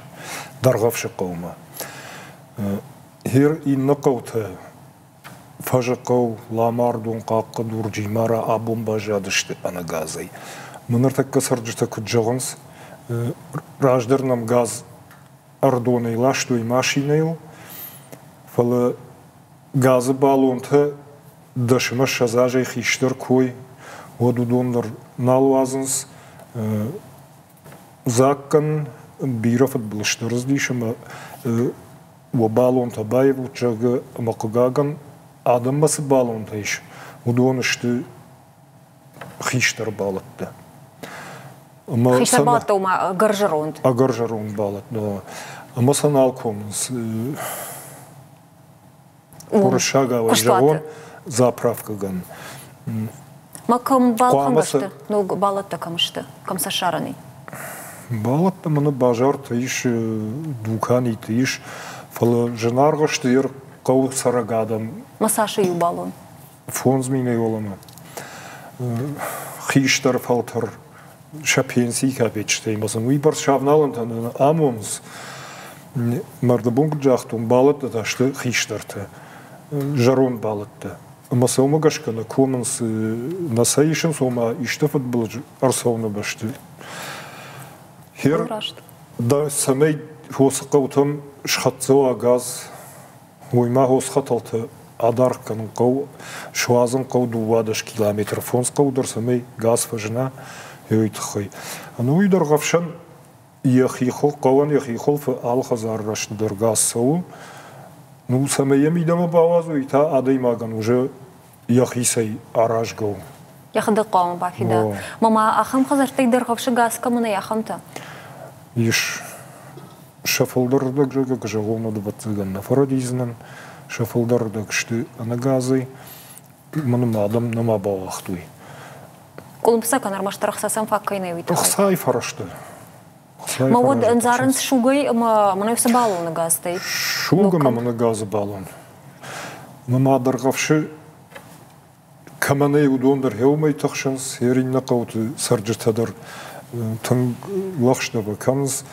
Дӕргъӕвсы хъӕумӕ. Гьер иннӕ хъӕутӕ Фӕзыхъӕу, Ламардон, Хъахъхъӕдур, Джимара абон баззадысты ӕнӕ газӕй. Мӕ ныртӕккӕ цӕрджытӕ куыд зӕгъынц, раздӕр нӕм газ Ӕрыдонӕй ластой машинӕйыл, фӕлӕ газы баллонтӕ 10 ӕмӕ 20 азӕй хистӕр кой, уӕд уыдон дӕр нал уадзынц. Дзагкӕн бирӕ фыдбылызтӕ рыздис ӕмӕ уӕ баллонтӕ баивут, зӕгъгӕ, ӕмӕ хъыгагӕн, адӕммӕ цы баллонтӕ ис, уыдон сты хистӕр балӕттӕ. Хистӕр балӕттӕ ома ӕгӕр зӕронд? Ӕгӕр зӕронд балӕттӕ. Ӕмӕ сӕ нал комынц. Уырыссагау зӕгъон, заправкӕгӕн. Ма кӕм балхӕнгӕ ног балӕттӕ кӕм сты? Кӕм сӕ ссарӕн и? Балӕттӕ мӕнӕ базарты ис, дуканиты ис, фӕлӕ зынаргъ сты йӕ хъӕуы цӕрӕг адӕм. Ма цасы иу баллон? 5000-ӕй уӕлӕмӕ. Хистӕр фӕлтӕр сӕ пенсийы капеччытӕй ӕмӕ сын уыйбӕрц сӕвналӕнтӕ нӕ амонынц. Мӕрдыбон куыд загътон, балӕттӕ та сты хистӕртӕ, зӕронд балӕттӕ. Ӕмӕ сӕ уымӕ гӕсгӕ нӕ комынц, нӕ сӕ исынц, ома исты фыдбылыз ӕрцӕуыны бӕсты. Хер, да, цӕмӕй уыцы хъӕутӕм схӕццӕ уа газ, Уый ма хосхӕтӕлты адаргъ кӕнын хъӕуы, суадзын хъӕуы 12 километры фондз хъӕуы дӕр, цӕмӕй газ фӕзына, уый тыххӕй. Ӕнӕуый дӕргъӕвсӕн йӕхи хъӕуӕн йӕхи хуылфы алы хӕдзары рӕзты дӕр газ цӕуы. Ну, цӕмӕй йӕ мидӕмӕ бауадзой, та адӕймагӕн уже йӕхицӕй аразгӕ у. Йӕхӕдӕг хъуамӕ бафида. Мама, ахӕм хӕдзӕрттӕй дӕргъӕвсы газ кӕмӕн ӕй, ахӕмтӕ? Ис. Сӕ фылдӕр рдӕг, зӕгъгӕ, зӕгъон, ӕвӕццӕгӕн, нӕ фӕрӕдидзынӕн. Сӕ фылдӕр рдӕг сты ӕнӕгазӕй. Мӕн адӕм нӕма бауагътой. Къуылымпы кӕн ӕрмӕстдӕр ӕхца сӕм фаг кӕй нӕ, уый тыххӕй. Ӕхцайы фӕрӕзтӕ. Мӕ уӕд ӕндзарынц сугӕй ӕмӕ мӕнӕ цы баллоны газтӕй. Суг ӕмӕ мӕнӕ газы баллон. Мӕ мад ӕргъӕвсы кӕмӕн ӕй уыдон дӕр уымӕй тыхсынц, йе иннӕ хъӕуты цӕрджытӕ дӕр тынг лӕгъстӕ кӕнынц.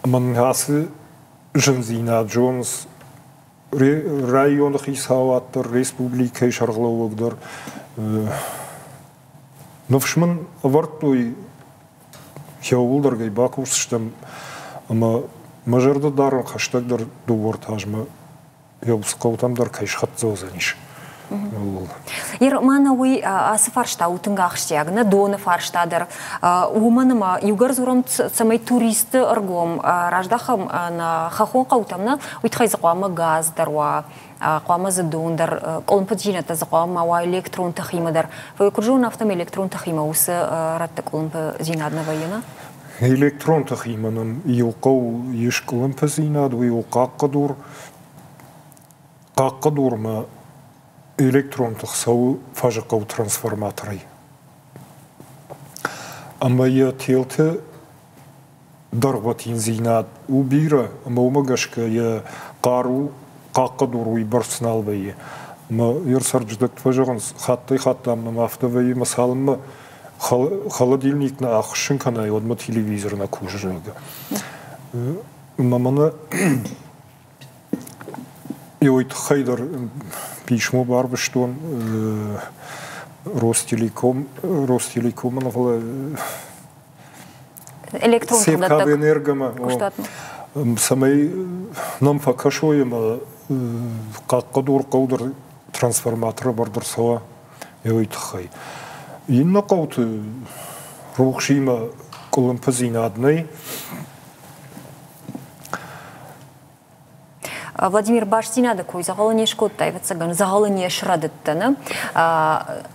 Ӕмӕ ацы зындзинад зонынц районы хицауад дӕр, республикӕйы сӕргълӕууӕг дӕр. Ныфс мын ӕвӕрдтой, иууылдӕр кӕй бакусдзыстӕм ӕмӕ мӕ зӕрдӕ дарын хӕстӕгдӕр дыууӕ-ӕртӕ азмӕ хъӕутӕм дӕр кӕй схӕццӕ уыдзӕнис. Мӕнӕ уый ацы фарста у тынг ахсджиаг, нӕ доны фарста дӕр. Уымӕн ӕмӕ иугӕр дзурӕм, цӕмӕй туристты ӕргом раздахӕм нӕ хӕххон хъӕутӕм, нӕ, уый тыххӕй дзы хъуамӕ газ дӕр уа, хъуамӕ дзы дон дӕр, къуылымпыдзинӕдтӕ дзы хъуамӕ ма уа электрон тыхимӕ дӕр. Фӕлӕ куыд зонын, афтӕмӕй электрон тыхимӕ уыцы рӕтты къуылымпыдзинад нӕ вӕййы, нӕ? Электрон тыхимӕ нын иу хъӕу ис къуылымпыдзинад, уый у Хъахъхъӕдур. Хъахъхъӕдурмӕ электрон тых цӕуы Фӕзыхъӕуы трансформаторӕй. Ӕмӕ йӕ телты дӕргъвӕтиндзинад у бирӕ, ӕмӕ уымӕ гӕсгӕ йӕ хъару Хъахъхъӕдур уыйбӕрц нал вӕййы. Ӕмӕ йе рцӕрджытӕ куыд фӕзӕгъынц, хаттӕй-хатт дам нӕм афтӕ вӕййы, ӕмӕ цалынмӕ холодильник нӕ ахуыссын кӕнай, уӕдмӕ телевизор нӕ кусы, зӕгъгӕ. Ӕмӕ мӕнӕ уый тыххӕй дӕр писмо барвыстон Ростелеком, Ростелекомы, фӕлӕ электрон Севкабэнергомӕ, цӕмӕй нӕм фӕкӕсой ӕмӕ Хъахъхъӕдур хъӕу дӕр трансформатор ӕвӕрд ӕрцӕуа, уый тыххӕй. Иннӕ хъӕуты рухсимӕ къуылымпыдзинад нӕй. Владимир, бастдзинады кой дзӕгъӕлы не скодтай, ӕвӕццӕгӕн, дзӕгъӕлы не срӕдыдтӕ, нӕ?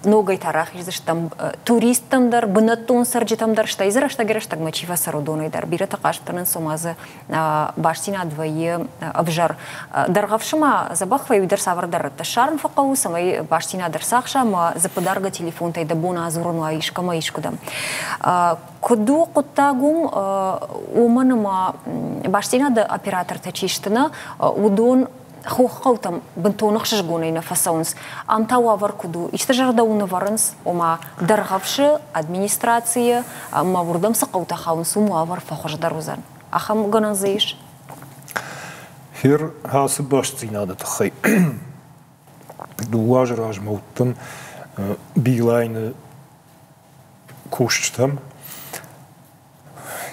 Ногӕй та рахиздзыстӕм туристтӕм дӕр, бынӕттон цӕрджытӕм дӕр, стӕй дзы рӕстӕгӕй-рӕстӕгмӕ чи фӕцӕры, уыдонӕй дӕр. Бирӕтӕ хъаст кӕнынц, ома дзы бастдзинад вӕййы ӕвзӕр. Дӕргъӕвсы ма дзӕбӕх вӕййы, уый дӕр цавӕрдӕр рӕттӕ ссарын фӕхъӕуы, цӕмӕй бастдзинад ӕрцахса ӕмӕ дзыппыдаргӕ телефонтӕй дӕ бон адзурын уа искӕмӕ искуыдӕм. Куыд у хъуыддаг уым, уымӕн ӕмӕ бастдзинады оператортӕ чи сты, нӕ, уыдон хоххъӕутӕм бынтон ӕхсызгонӕй нӕ фӕцӕуынц. Ам та уавӕр куыд у? Исты зӕрдӕ уын ӕвӕрынц, ома Дӕргъӕвсы администрацийы ӕмӕ уырдӕм цы хъӕутӕ хауынц, уым уавӕр фӕхуыздӕр уыдзӕн. Ахӕм гӕнӕн дзы ис? Хер ацы бастдзинады тыххӕй дыууӕ азы размӕ уыдтӕн Билайны кусджытӕм.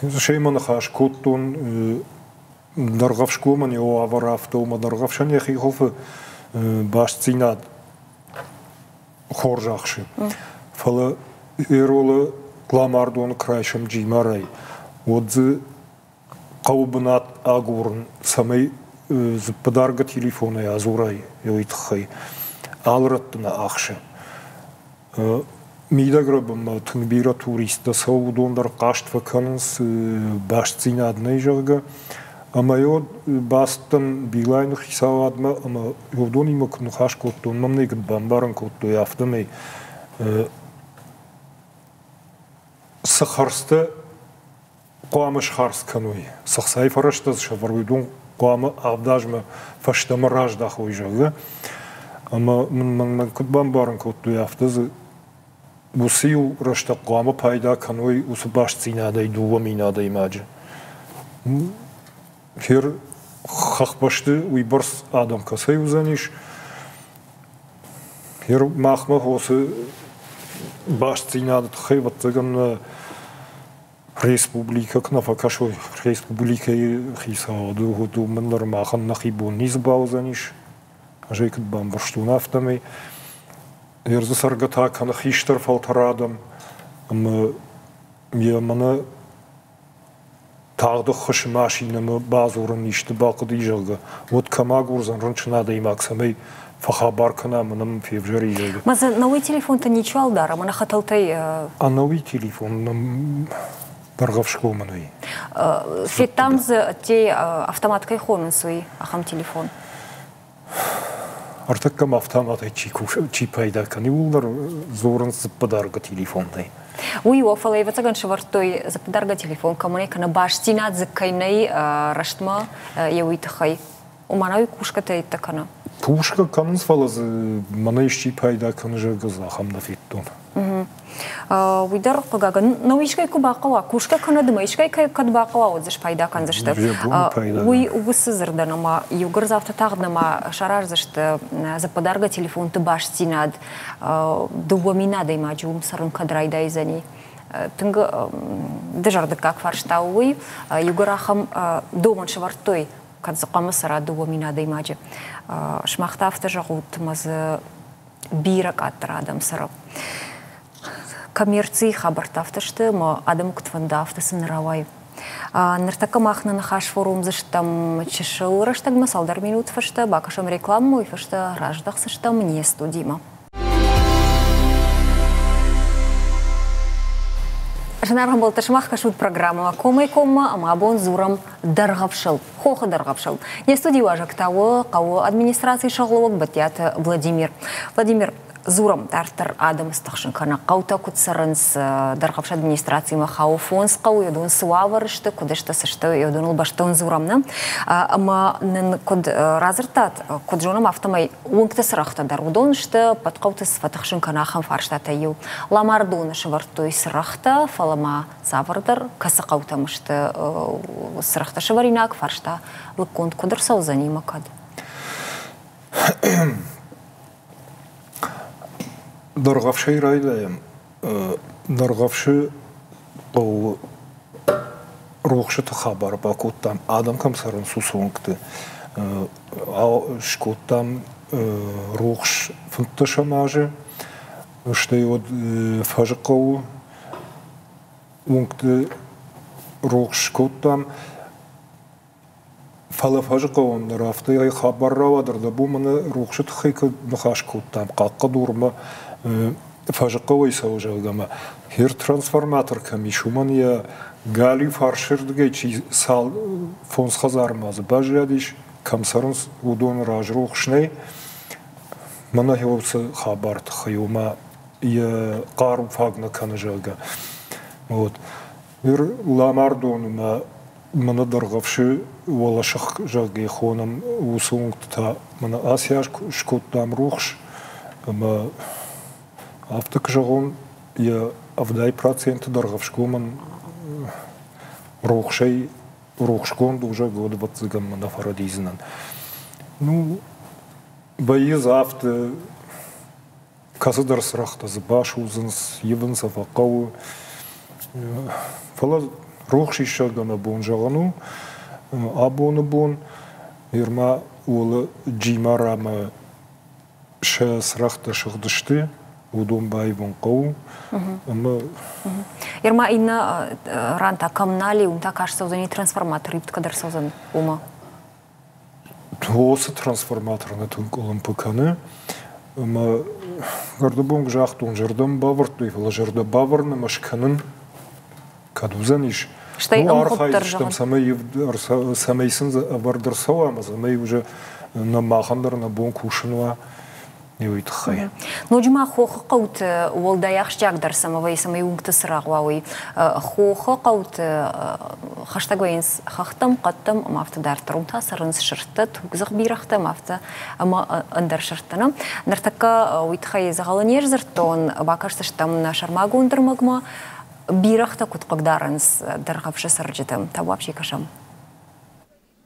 Семӕ ныхас кодтон Дӕргъӕвсгомӕн йӕ уавӕр афтӕ у, ӕмӕ Дӕргъӕвсӕн йӕхи хуылфы бастдзинад хорз ахсы. Фӕлӕ Эролы Ламардоны куы райсӕм Джимарӕй, уӕд дзы хъӕуы бынат агурын, цӕмӕй дзыппыдаргӕ телефонӕй адзурай уый тыххӕй. Алы рӕтты нӕ ахсы. Мидӕгрӕбынмӕ тынг бирӕ туристтӕ цӕуы, уыдон дӕр хъаст фӕкӕнынц, бастдзинад нӕй, зӕгъгӕ. Ӕмӕ йод бацыдтӕн Билайны хицауадмӕ ӕмӕ уыдонимӕ куы ныхас кодтон, мӕм нӕ куыд бамбарын кодтой, афтӕмӕй цы хӕрдзтӕ хъуамӕ схардз кӕной, цы хцайы фӕрӕзтӕ дзы сӕвӕрой, уыдон хъуамӕ авдазмӕ фӕстӕмӕ раздахой, зӕгъгӕ. Ӕмӕ мын мӕнмӕ куыд бамбарын кодтой, афтӕ дзы уыцы иу рӕстӕг хъуамӕ пайда кӕной уыцы бастдзинадӕй 2000 адӕймаджы. Фер хӕхбӕсты уыйбӕрц адӕм кӕцӕй уыдзӕнис. Фер махмӕ хосы бастдзинады тыххӕй, ӕвӕццӕгӕн, республикӕ куы нӕ фӕкӕсой, республикӕйы хицауады уымӕн дӕр махӕн нӕхи бон ницы бауыдзӕнис. Ӕз ӕй куыд бамбӕрстон, афтӕмӕй ӕрдзы цӕргӕ та кӕны хистӕр фӕлтӕр адӕм ӕмӕ йӕ мӕнӕ тагъд ӕххуысы машинӕмӕ бадзурын исты бахъуыди, зӕгъгӕ, уӕд кӕм агурдзӕн рынчын адӕймаг, цӕмӕй фӕхабар кӕна ӕмӕ нӕм февзӕри, зӕгъгӕ. Ма дзы науи телефонтӕ ничуал дарӕм, ӕнӕ хӕтӕлтӕй? Ӕнӕуи телефон нӕм Дӕргъӕвсгомы нӕй. Федтам дзы, ӕдде автомат кӕй хонынц, уый, ахӕм телефон. Ӕртӕккӕ ма автоматӕй чи кусы, чи пайда кӕны, иууылдӕр дзурынц дзыппыдаргӕ телефонтӕй. Уый у, фӕлӕ ӕвӕццӕгӕн сӕвӕрдтой дзыппыдаргӕ телефон кӕмӕн кӕнӕ бастдзинад дзы кӕй нӕй рӕстмӕ, йӕ уый тыххӕй. Ома науи кусгӕ йедтӕ кӕны? Кусгӕ кӕнынц, фӕлӕ дзы мӕнӕ исчи пайда кӕны, зӕгъгӕ, дзы ахӕм нӕ федтон. Уый дӕр, хъыгагӕн, нау искӕй куы бахъӕуа, кусгӕ кӕнӕд ӕмӕ искӕй кӕд бахъӕуа, уӕд дзы спайда кӕндзысты. Уый уыцы дзырдӕн ӕмӕ иугӕр дзы афтӕ тагъд нӕма сараздзысты дзыппыдаргӕ телефонты бастдзинад, 2000 адӕймаджы уым цӕрын кӕд райдайдзӕни. Тынг дызӕрдыггаг фарста у уый. Иугӕр ахӕм домӕн сӕвӕрдтой, кӕд дзы хъуамӕ цӕра 2000 адӕймаджы. Сымах та афтӕ зӕгъут, ӕмӕ дзы бирӕ къаддӕр адӕм цӕры. Коммерцийы хабӕрттӕ афтӕ сты, ӕмӕ адӕмы куыд фӕнды, афтӕ сын рауайы. Ныртӕккӕ мах нӕ ныхас форомдзыстӕм чысыл рӕстӕгмӕ, цалдӕр минут фӕстӕ бакӕсӕм рекламӕ, уый фӕстӕ раздӕхдзыстӕм не студимӕ. Зынаргъ ӕмбӕлттӕ, сымах кӕсут программӕмӕ Комӕй-коммӕ ӕмӕ абон дзурӕм Дӕргъӕвсыл, хохы Дӕргъӕвсыл. Не студийы уазӕг та у хъӕуы администрацийы сӕргълӕууӕг Бӕттиаты Владимир. Владимир, дзурӕм дарддӕр адӕмы стыхсын кӕны, хъӕутӕ куыд цӕрынц, Дӕргъӕвсы администрацимӕ хауы фондз хъӕуы, уыдон цы уавӕры сты, куыд сты, цы сты, уыдоныл бӕстон дзурӕм нӕ. Ӕмӕ нын куыд радзырдтат, куыд зонӕм, афтӕмӕй уынгты цырӕгътӕ дӕр уыдон сты, ӕппӕт хъӕуты цы фӕтыхсын кӕны, ахӕм фарстатӕй иу. Ламардоны сӕвӕрдтой цырӕгътӕ, фӕлӕ ма цавӕрдӕр кӕцы хъӕутӕм сты цырӕгътӕ сӕвӕринаг фарста лыггонд куыд ӕрцӕудзӕни ӕмӕ кӕд? Дӕргъӕвсӕй райдайӕм. Дӕргъӕвсы хъӕуы рухсыты хабар бакодтам, адӕм кӕм цӕрынц, уыцы уынгты. Скодтам рухс фынддӕсӕм азы, стӕй уӕд Фӕзыхъӕуы уынгты рухс скодтам. Фӕлӕ Фӕзыхъӕуӕн дӕр афтӕ хабар рауад, ӕрдӕбон мӕнӕ рухсы тыххӕй куы ныхас кодтам, Хъахъхъӕдурмӕ Фӕзыхъӕуӕй цӕуы, зӕгъгӕ, ӕмӕ хир трансформатор кӕм ис, уымӕн йӕ галиу фарсырдыгӕй чи цал фондз хӕдзармӕ дзы баззадис, кӕм цӕрынц, уыдоны раз рухс нӕй. Мӕнӕ уыцы хабар тыххӕй, ома йӕ хъару фаг нӕ кӕны, зӕгъгӕ. Вот. Ныр Ламардоны мӕ мӕнӕ Дӕргъӕвсы уӕлӕсых, зӕгъгӕ, хонӕм уыцы уынгты та мӕнӕ ацы аз скодтам рухс ӕмӕ афтӕ куы зӕгъон, йӕ 70% Дӕргъӕвсгомӕн рухсӕй Рухсгонд уже год ӕвӕццӕгӕн мӕ нӕ фӕрӕдидзынӕн. Ну, вӕййы дзы афтӕ, кӕцыдӕр цырӕгътӕ дзы басудзынц, ивын сӕ фӕхъӕуы. Фӕлӕ рухс исӕгӕн бон зӕгъӕн у, абоны бон нырма уӕлӕ Джимарамӕ сӕ цырӕгътӕ сыгъдысты, уыдон баивын хъӕуы. Ӕмӕ Ерма иннӕ ран та кӕм нал и, уым та каст цӕудзӕни трансформатор ивд кӕд ӕрцӕудзӕн, уымӕ? Уыцы трансформатор нӕ тынг къуылымпы кӕны. Ӕмӕ ӕрдӕбон загътон, зӕрдӕ мын бавӕрдтой, фӕлӕ зӕрдӕ бавӕрын ӕмӕ скӕнын кӕд уыдзӕнис. Стӕй Ну, ӕмгъуыд дӕр архайдзыстӕм, зӕгъын. цӕмӕй сын ӕвӕрд ӕрцӕуа ӕмӕ цӕмӕй уже нӕ махӕн дӕр нӕ бон кусын уа, уый тыххӕй. Ноджы ма хохы хъӕуты уӕлдай ахсджиагдӕр цӕмӕ вӕййы, цӕмӕй уынгты цырагъ уа, уый. Хохы хъӕуты хӕстӕг вӕййынц хӕхтӕм, хъӕдтӕм ӕмӕ афтӕ дарддӕр. Уым та цӕрынц сырдтӕ, тугдзых бирӕгътӕ ӕмӕ афтӕ ӕмӕ ӕндӕр сырдтӕ. Нӕ? Ныртӕккӕ уый тыххӕй дзӕгъӕлы не сдзырдтон, бакӕсдзыстӕм нӕ сӕрмагонд ӕрмӕгмӕ. Бирӕгътӕ куыд хъыгдарынц Дӕргъӕвсы цӕрджыты? Табуафси кӕсӕм.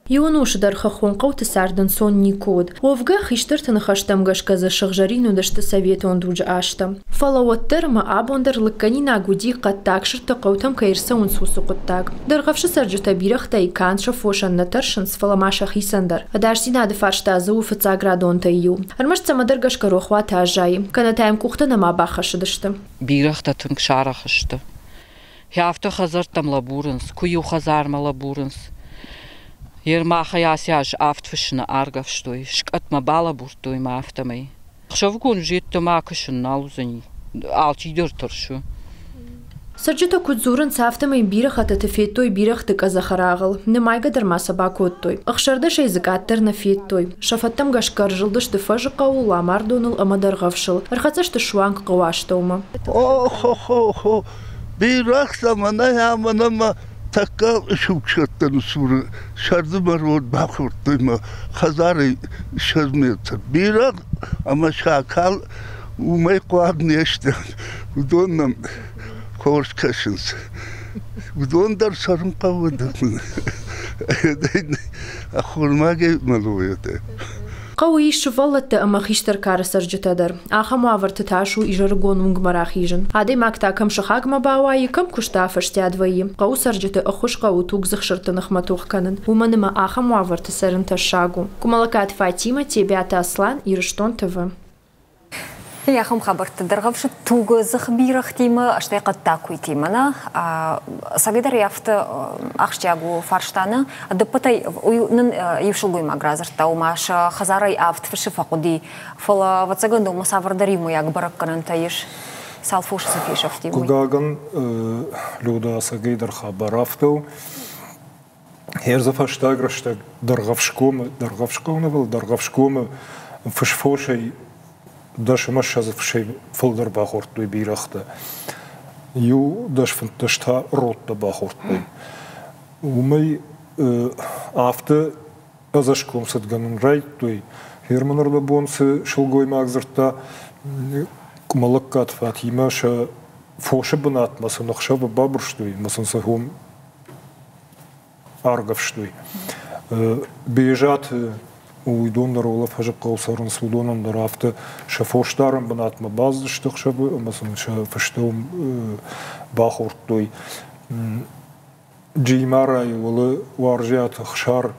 Иу ӕнусы дӕр хӕххон хъӕуты цард ӕнцон никуы уыд. Уӕвгӕ, хистӕрты ныхӕстӕм гӕсгӕ дзы сыгъзӕрин уыдысты советон дуджы азтӕ. Фӕлӕ уӕддӕр ӕмӕ абон дӕр лыггӕнинаг уыди, хъӕддаг сырдтӕ хъӕутӕм кӕй ӕрцӕуынц, уыцы хъуыддаг. Дӕргъӕвсы цӕрджытӕ бирӕгътӕй канд сӕ фосӕн нӕ тӕрсынц, фӕлӕ ма сӕхицӕн дӕр. Ӕдасдзинады фарста дзы у фыццаградонтӕй иу. Ӕрмӕст цӕмӕдӕр гӕсгӕ рохуаты аззайы, кӕнӕ та йӕм къухтӕ нӕма баххӕссыдысты. Бирӕгътӕ тынг сарӕх сты. Афтӕ хӕдзӕрттӕм лӕбурынц, куы иу хӕдзармӕ лӕбурынц. Ермахӕй ацы аз авд фысыны аргӕвстой, скъӕтмӕ балӕбурдтой мӕ афтӕмӕй. Ӕхсӕвыгон зедтӕмӕ акӕсын нал уыдзӕни, алчидӕр тӕрсы. Цӕрджытӕ куыд дзурынц, афтӕмӕй бирӕ хӕттыты федтой бирӕгъты къӕдзӕхы рагъыл, нымайгӕ дӕр ма сӕ бакодтой. Ӕхсӕрдӕсӕй дзы къаддӕр нӕ федтой. Сӕ фӕдтӕм гӕсгӕ ӕрзылдысты Фӕзыхъӕуыл, Ламардоныл ӕмӕ Дӕргъӕвсыл, ӕрхӕццӕ сты суанг хъӕуы астӕумӕ. О-хо-хо-хо, бирӕгътӕ мӕнӕ ӕмӕ мӕ тӕккӕ сугсӕттӕны цуры сӕрды мӕ род бахордтой мӕ хӕдзарӕй 20 метр. Бирӕгъ ӕмӕ шакал уымӕй хъуаг не сты. Уыдон нӕм хорз кӕсынц. Уыдон дӕр цӕрын хъӕуы. Ӕххормагӕй мӕлой. Хъӕуы ис сывӕллӕттӕ ӕмӕ хистӕр кары цӕрджытӕ дӕр. Ахӕм уавӕрты тас у изӕрыгон уынгмӕ рахизын. Адӕймаг та кӕм сыхагмӕ бауайы, кӕм куысты афӕстиат вӕййы. Хъӕуы цӕрджыты ӕххуыс хъӕуы тугдзых сырдты ныхмӕ тох кӕнын. Уымӕн ӕмӕ ахӕм уавӕрты цӕрын тӕссаг у. Къуымӕллӕгаты Фатимӕ, Тебиаты Аслан, Ирыстон ТВ. Ахӕм хабӕртты дӕргъӕвсы тугдзых бирӕгътимӕ, стӕй хъӕддаг куыйтимӕ нӕ. Цӕгӕйдӕр афтӕ ахсджиаг у фарста нӕ. Ӕдӕппӕтӕй уый нын иу сылгоймаг радзырдта, ома сӕ хӕдзарӕй авд фысы фӕхъуыди, фӕлӕ ӕвӕццӕгӕн уымӕ цавӕрдӕр иумӕйаг бӕрӕггӕнӕнтӕ ис. Цал фосы дзы фесӕфти, уый. Хъыгагӕн, Люда ӕцӕгӕйдӕр хабар афтӕ у. Ӕрдзы фӕстаг рӕстӕг Дӕргъӕвсгомы, Дӕргъӕвсгомы нывыл Дӕргъӕвсгомы фысфосӕй 10 ӕмӕ 20 фысӕй фылдӕр бахордтой бирӕгътӕ. Иу 10-15 та родтӕ бахордтой. Уымӕй афтӕ ӕдзӕсгом цыдгӕнӕн райдыдтой. Фермӕ нырдӕбон цы сылгоймаг дзырдта, Къуымӕллӕггаты Фатимӕ сӕ фосы бынатмӕ сын ӕхсӕвы бабырстой ӕмӕ сын сӕ хом аргӕвстой. Бежаты уыдон дӕр Олафӕзыхъӕу цӕрынц, уыдонӕн дӕр афтӕ сӕ фосдарӕн бынатмӕ бацыдысты ӕхсӕвы ӕмӕ сын сӕ фыстӕ уым бахордтой. Джимарайы уылы Уарзиаты Ӕхсар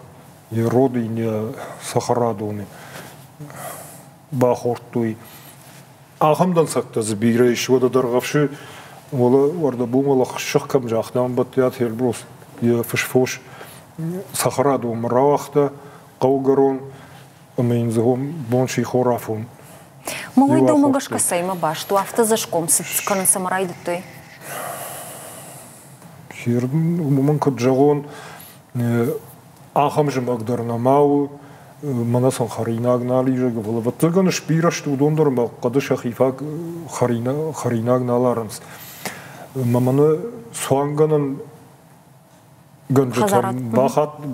йӕ роды иннӕ цӕхӕрадоны бахордтой. Ахӕм дӕнцӕгтӕ дзы бирӕ ис, уӕдӕ Дӕргъӕвсы уӕлӕ уӕрдӕбон уӕлӕ сых кӕм загътам, Бӕттиаты Эльбрус йӕ фысфос цӕхӕрадонмӕ рауагъта хъӕугӕрон ӕмӕ йын дзы бон сихорафон. Мӕ уый дӕумӕ гӕсгӕ цӕимӕ баст у? Афтӕ дзӕсгом цыд кӕнын цӕмӕ райдыдтой? Уымӕн куыд зӕгъон, ахӕм зымӕг дӕр нӕма у, мӕнӕ сын хӕринаг нал ис, фӕлӕ ӕвӕццӕгӕн сбирӕ сты, уыдон дӕр ӕмӕ хъӕды сӕхи фаг хӕринаг нал арынц. Ӕмӕ мӕнӕ цуангӕнӕн гӕнджытӕм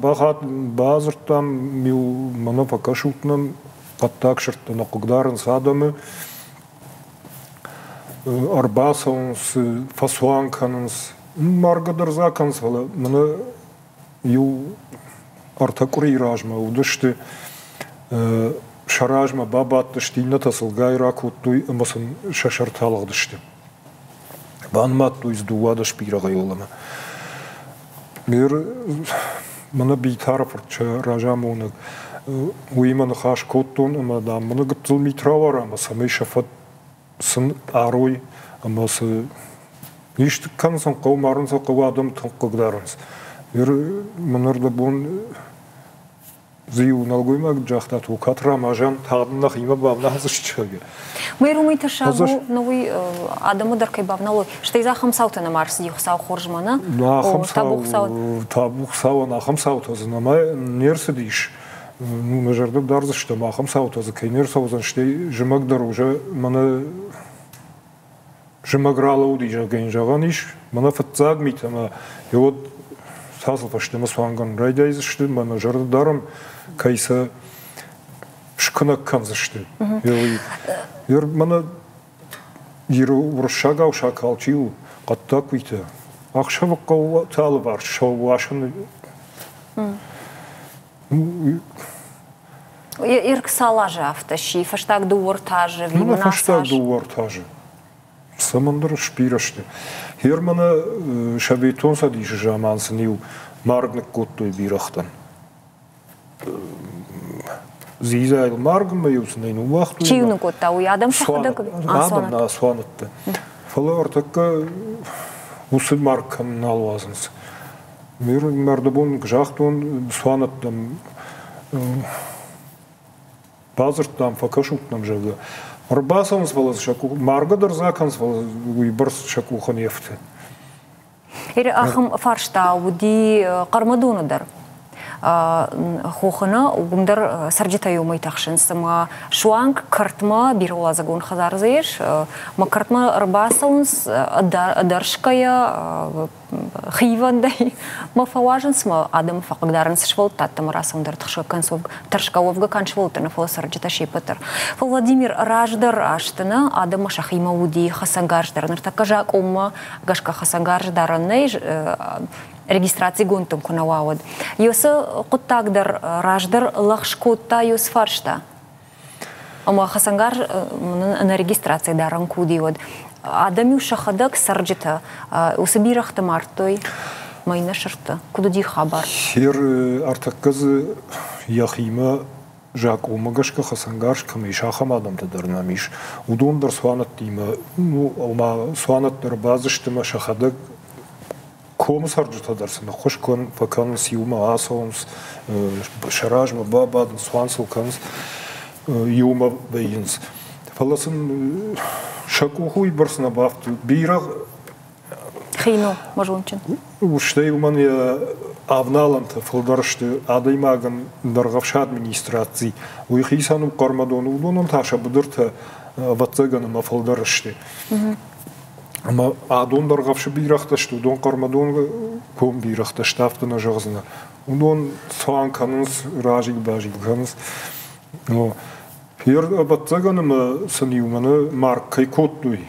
бахат бадзырдтам, мӕнӕ фӕкӕсут нӕм, хъӕддаг сырдтӕ нӕ хъыгдарынц адӕмы, ӕрбацӕуынц, фӕцуан кӕнынц, маргӕ дӕр дзы акӕнынц, фӕлӕ мӕнӕ Иу ӕртӕ къуырийы размӕ уыдысты, сӕ размӕ бабадтысты, иннӕтӕ сыл гай ракодтой ӕмӕ сын сӕ сӕртӕ алыгъдысты. Банымадтой дзы 12 бирӕгъы ӕмӕ Мер мӕнӕ Битары фырт сӕ разамонӕг, уыимӕ ныхас кодтон ӕмӕ, дам, мӕнӕ гыццыл мит рауара ӕмӕ цӕмӕй сӕ фӕд сын арой ӕмӕ цы исты кӕнын сын хъӕуы, марын сӕ хъӕуы, адӕм тынг хъыгдарынц. Ныр мын ӕрдӕбон дзы иу нӕлгоймаг загъта, Токаты Рамазан тагъд нӕхимӕ бавналдзысты. Мэр уымӕй тӕссаг у, но уый адӕмы дӕр кӕй бавналой. Стӕй дзы ахӕм цаутӕ нӕма ӕрцыди Хуыцау хорзмӕ, нӕ? Ахӕм табу Хуыцауӕн, ахӕм цаутӕ дзы нӕма не рцыдис. Ну, нӕ зӕрдӕ дардзыстӕм, ахӕм цаутӕ дзы кӕй не рцӕудзӕн, стӕй зымӕг дӕр уже мӕнӕ зымӕг ралӕуди, зӕгъгӕ йын зӕгъӕн ис. Мӕнӕ фыццаг мит ӕмӕ уӕд цасыл фӕстӕмӕ цуангӕн райдайдзысты, мӕнӕ зӕрдӕ дарӕм, кӕй сӕ скуынӕг кӕндзысты. Мӕнӕ уырыссагау сакал чи у, хъӕддаг куыйтӕ, ӕхсӕвы хъӕуты алыварс сӕууасыны Ирк цал азы афтӕ сси? Фӕстаг дыууӕ-ӕртӕ азы? Ну, фӕстаг дыууӕ-ӕртӕ азы. Цӕмӕндӕр сбирӕ сты. Германы Советон Цӕдисы заман сын-иу марг ныккодтой бирӕгътӕн. Дзидзайыл маргмӕ-иу сын ӕй ныууагътой. Чи-иу ныккодта, уый адӕм сӕхӕдӕг? Адӕм нӕ, цуанӕттӕ. Фӕлӕ ӕртӕккӕ уыцы марг кӕм нал уадзынц. Мӕрдыбон загътон цуанӕттӕм бадзырдтам, фӕкӕсут нӕм, зӕгъгӕ. Ӕрбацӕуынц, фӕлӕ сӕ къух, маргӕ дӕр дзы акӕнынц, фӕлӕ уыйбӕрц сӕ къухы не фты. Ахӕм фарста уыди Хъӕрмӕдоны дӕр. Хохы нӕ, уым дӕр цӕрджытӕ иумӕ тӕхсынц, ӕмӕ суанг кӕртмӕ бирӕуӕладзыгон хӕдзар дзы ис, ӕмӕ кӕртмӕ ӕрбацӕуынц ӕдӕрсгӕйӕ, хивӕндӕй мӕ фӕуазынц мӕ адӕмы фӕхъыгдарынц сывӕллӕттӕ ӕмӕ рацӕуын дӕр тӕрсгӕ уӕвгӕ канд сывӕллӕттӕ нӕ, фӕлӕ цӕрджытӕ се ппӕт дӕр. Фӕлӕ Владимир раздӕр азты нӕ адӕммӕ сӕхимӕ уыди хӕцӕнгарз дӕр. Ныртӕккӕ закъонмӕ гӕсгӕ хӕцӕнгарз дарӕн нӕй, регистрацигонд дын куы нӕ уа, уӕд. Ёсы хъуыддаг дӕр раздӕр лӕгъз кодта ёс фарста. Ӕмӕ хӕцӕнгарз ӕнӕ регистрацийӕ дарӕн куы уыди, уӕд адӕм-иу сӕхӕдӕг цӕрджытӕ уыцы бирӕгъты мардтой мӕйнӕ сырдты. Куыд уыди хабар? Хер ӕртӕккӕ дзы йӕхимӕ закъонмӕ гӕсгӕ хӕцӕнгарз кӕм ис, ахӕм адӕмтӕ дӕр нӕм ис. Уыдон дӕр цуанӕттимӕ, ну, ома цуанӕттӕ ӕрбадзысты ӕмӕ сӕхӕдӕг комы цӕрджытӕ дӕр сын ӕххуыс фӕкӕнынц, иумӕ ацӕуынц, сӕ размӕ бабадынц, цуан сыл кӕнынц, иумӕ вӕййынц. Фӕлӕ сын сӕ къухы уыйбӕрц нӕ бафты. Бирӕгъ Хин у, мӕ зондджын. Стӕй уымӕн йӕ авналӕнтӕ фылдӕр сты адӕймагӕн Дӕргъӕвсы администраци. Уый хицӕн у Хъӕрмӕдон, уыдонӕн та сӕ быдыртӕ, ӕвӕццӕгӕн, ӕмӕ фылдӕр сты. Ӕмӕ адон Дӕргъӕвсы бирӕгътӕ сты, уыдон Хъӕрмӕдон ком бирӕгътӕ сты, афтӕ нӕ зӕгъдзынӕ. Уыдон цуан кӕнынц, разил-базил кӕнынц. Ер, ӕвӕццӕгӕн, ӕмӕ сын-иу мӕнӕ марг кӕй кодтой,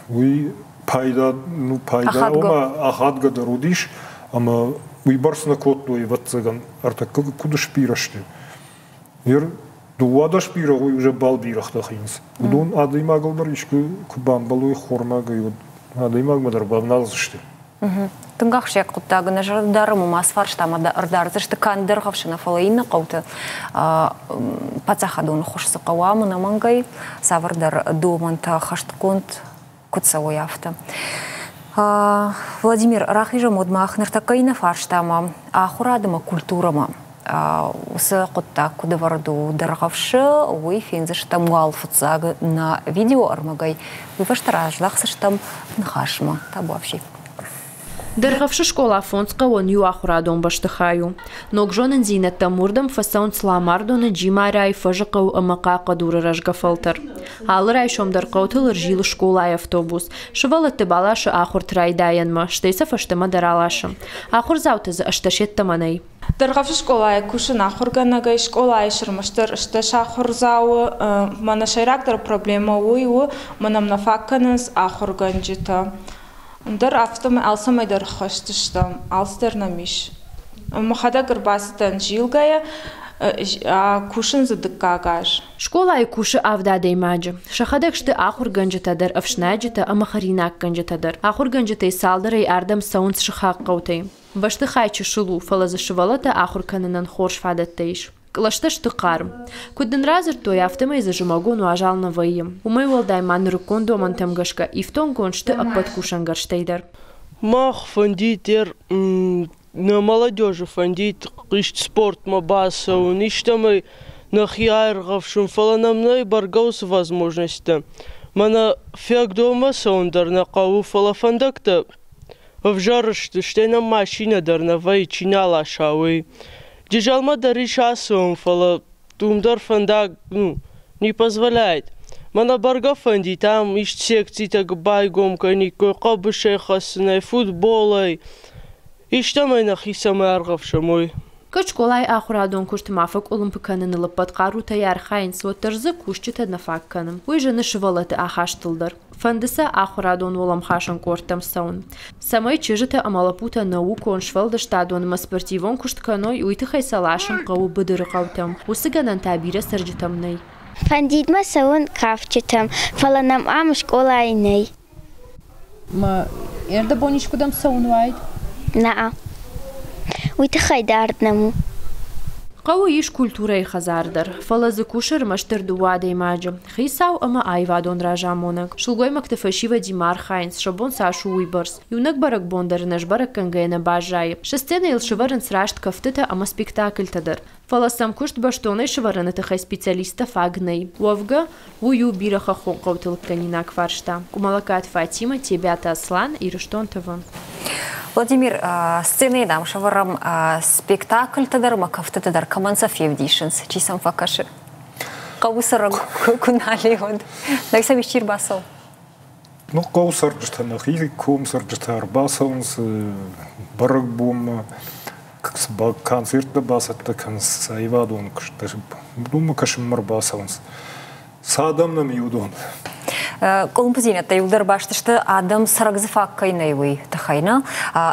уый пайда, ну, пайда, ома ахадгӕ дӕр уыдис, ӕмӕ уыйбӕрц нӕ кодтой, ӕвӕццӕгӕн, ӕртӕккӕ куыд сбирӕ сты. Ныр 12 бирӕгъ уый уже бал бирӕгътӕ хинц. Уыдон адӕймагыл дӕр искуы куы бамбӕлой хормагӕй, уӕд адӕймагмӕ дӕр бавналдзысты. Тынг ахсджиаг хъуыддаг нӕ зӕрдӕ дарӕм, уымӕ ацы фарстамӕ ӕрдардзысты канд Дӕргъӕвсы нӕ, фӕлӕ иннӕ хъӕуты паддзахадон ӕххуыс цы хъӕуа, ӕнӕмӕнгӕй цавӕрдӕр домӕнтӕ ӕххӕстгонд куыд цӕуой, афтӕ. Владимир, рахизӕм уӕд мах ныртӕккӕ иннӕ фарстамӕ, ахуырад ӕмӕ культурӕмӕ. Уыцы хъуыддаг куыд ӕвӕрд у Дӕргъӕвсы, уый фендзыстӕм уал фыццаг нӕ видеоӕрмӕгӕй. Уый фӕстӕ раздӕхдзыстӕм ныхасмӕ. Табуафси. Дӕргъӕвсы скъола фондз хъӕуӕн иу ахуырадон бӕстыхай у. Ног зонындзинӕдтӕм уырдӕм фӕцӕуынц Ламардоны, Джимарайы, Фӕзыхъӕу ӕмӕ Хъахъхъӕдуры рӕзгӕ фӕлтӕр. Алы райсом дӕр хъӕутыл ӕрзилы скъолайы автобус. Сывӕллӕтты баласы ахуырты райдайӕнмӕ, стӕй сӕ фӕстӕмӕ дӕр аласы. Ахуырдзаутӕ дзы ӕстӕсеттӕмӕ нӕй. Дӕргъӕвсы скъолайы кусын ахуыргӕнӕгӕй, скъолайы сӕрмӕстдӕр стӕс ахуырдзауы. Мӕнӕ сӕйрагдӕр проблемӕ уый у, мӕнӕм нӕ фаг кӕнынц ахуыргӕнджытӕ. Ӕндӕр афтӕмӕй алцӕмӕй дӕр хӕст стӕм, алцыдӕр нӕм ис. Мӕхӕдӕг ӕрбацыдтӕн Зилгӕйӕ, кусын дзы дыккаг аз. Скъолайы кусы авд адӕймаджы. Сӕхӕдӕг сты ахуыргӕнджытӕ дӕр, ӕфснайджытӕ ӕмӕ хӕринаггӕнджытӕ дӕр. Ахуыргӕнджытӕй цалдӕрӕй ардӕм цӕуынц сыхаг хъӕутӕй. Бӕстыхай чысыл у, фӕлӕ дзы сывӕллӕттӕ ахуыр кӕнынӕн хорз фадӕттӕ ис. Кълӕстӕ сты хъарм. Куыд дын радзырдтой, афтӕмӕй дзы зымӕгон уазал нӕ вӕййы. Уымӕй уӕлдай ма нырыккон домӕнтӕм гӕсгӕ ифтонггонд сты ӕппӕт кусӕнгӕрзтӕй дӕр. Мах фӕндид дӕр нӕ молодежы фӕндид хъист спортмӕ бацӕуын, истӕмӕй нӕхи аиргъӕфсын, фӕлӕ нӕм нӕй бӕргӕ уыцы возможностьтӕ. Мӕнӕ Фиагдонмӕ цӕуын дӕр нӕ хъӕуы, фӕлӕ фӕндӕгтӕ ӕвзӕр сты, стӕй нӕм машинӕ дӕр нӕ вӕййы, чи нӕ аласа, уый. Джызӕлмӕ дӕр ис ацӕуын, фӕлӕ уым дӕр фӕндаг ну, не позволяет. Мӕнӕ бӕргӕ фӕндид ам ист секцитӕ байгом кӕниккой хъӕбысӕй хӕцынӕй, футболӕй. Истӕмӕй нӕхи цӕмӕй ӕргъӕвсӕм, уый. Кӕд скъолайы ахуырадон куыст ма фӕкъуылымпы кӕныныл ӕппӕт хъарутӕй архайынц, уӕддӕр дзы кусджытӕ нӕ фаг кӕны. Уый зыны сывӕллӕтты ахастыл дӕр. Фӕнды сӕ ахуырадон уӕлӕмхасӕн къордтӕм цӕуын. Цӕмӕй чызджытӕ ӕмӕ лӕппутӕ наукон, сфӕлдыстадон ӕмӕ спортивон куыст кӕной, уый тыххӕй сӕ ласын хъӕуы быдыры хъӕутӕм. Уыцы гӕнӕн та бирӕ цӕрджытӕм нӕй. Фӕндид мӕ цӕуын кафджытӕм, фӕлӕ нӕм ам скъолайы нӕй. Мӕ ӕрдӕбон искуыдӕм цӕуын уаид? Нӕ. Уый тыххӕй дард нӕм у. Хъӕуы ис культурӕйы хӕдзар дӕр, фӕлӕ дзы кусы ӕрмӕстдӕр дыууӕ адӕймаджы – хицау ӕмӕ аивадон разамонӕг. Сылгоймӕгты фӕсивӕдимӕ архайынц, сӕ бон цас у, уыйбӕрц. Иунӕг бӕрӕгбон дӕр ӕнӕсбӕрӕггӕнгӕйӕ нӕ баззайы. Сӕ сценӕйыл сӕвӕрынц раст кӕфтытӕ ӕмӕ спектакльтӕ дӕр. Фӕлӕ сӕм куыст бӕстонӕй сӕвӕрыны тыххӕй специалисттӕ фаг нӕй. Уӕвгӕ, уый у бирӕ хӕххон хъӕуты лыггӕнинаг фарста. Къуымӕлӕгкаты Фатимӕ, Тебиаты Аслан, Ирыстон ТВ. Владимир, сценӕйы дам сӕвӕрӕм спектакльтӕ дӕр ӕмӕ кӕфтытӕ дӕр кӕмӕн сӕ февдисынц, чи сӕм фӕкӕсы? Хъӕуы цӕрӕг куы нал и, уӕд. Нӕй сӕм исчи ӕрбацӕуы? Ну, хъӕуы цӕрджытӕ нӕхи ком цӕрджытӕ ӕрбацӕуынц бӕрӕгбонмӕ, концерттӕ бацӕттӕ кӕнынц, аивадон куысттӕ. Уыдонмӕ кӕсынмӕ ӕрбацӕуынц. Цы адӕм нӕм и, уыдон. Къуылымпыдзинӕдтӕ иуылдӕр баст сты, адӕм цӕрӕг дзы фаг кӕй нӕй, уый тыххӕй нӕ.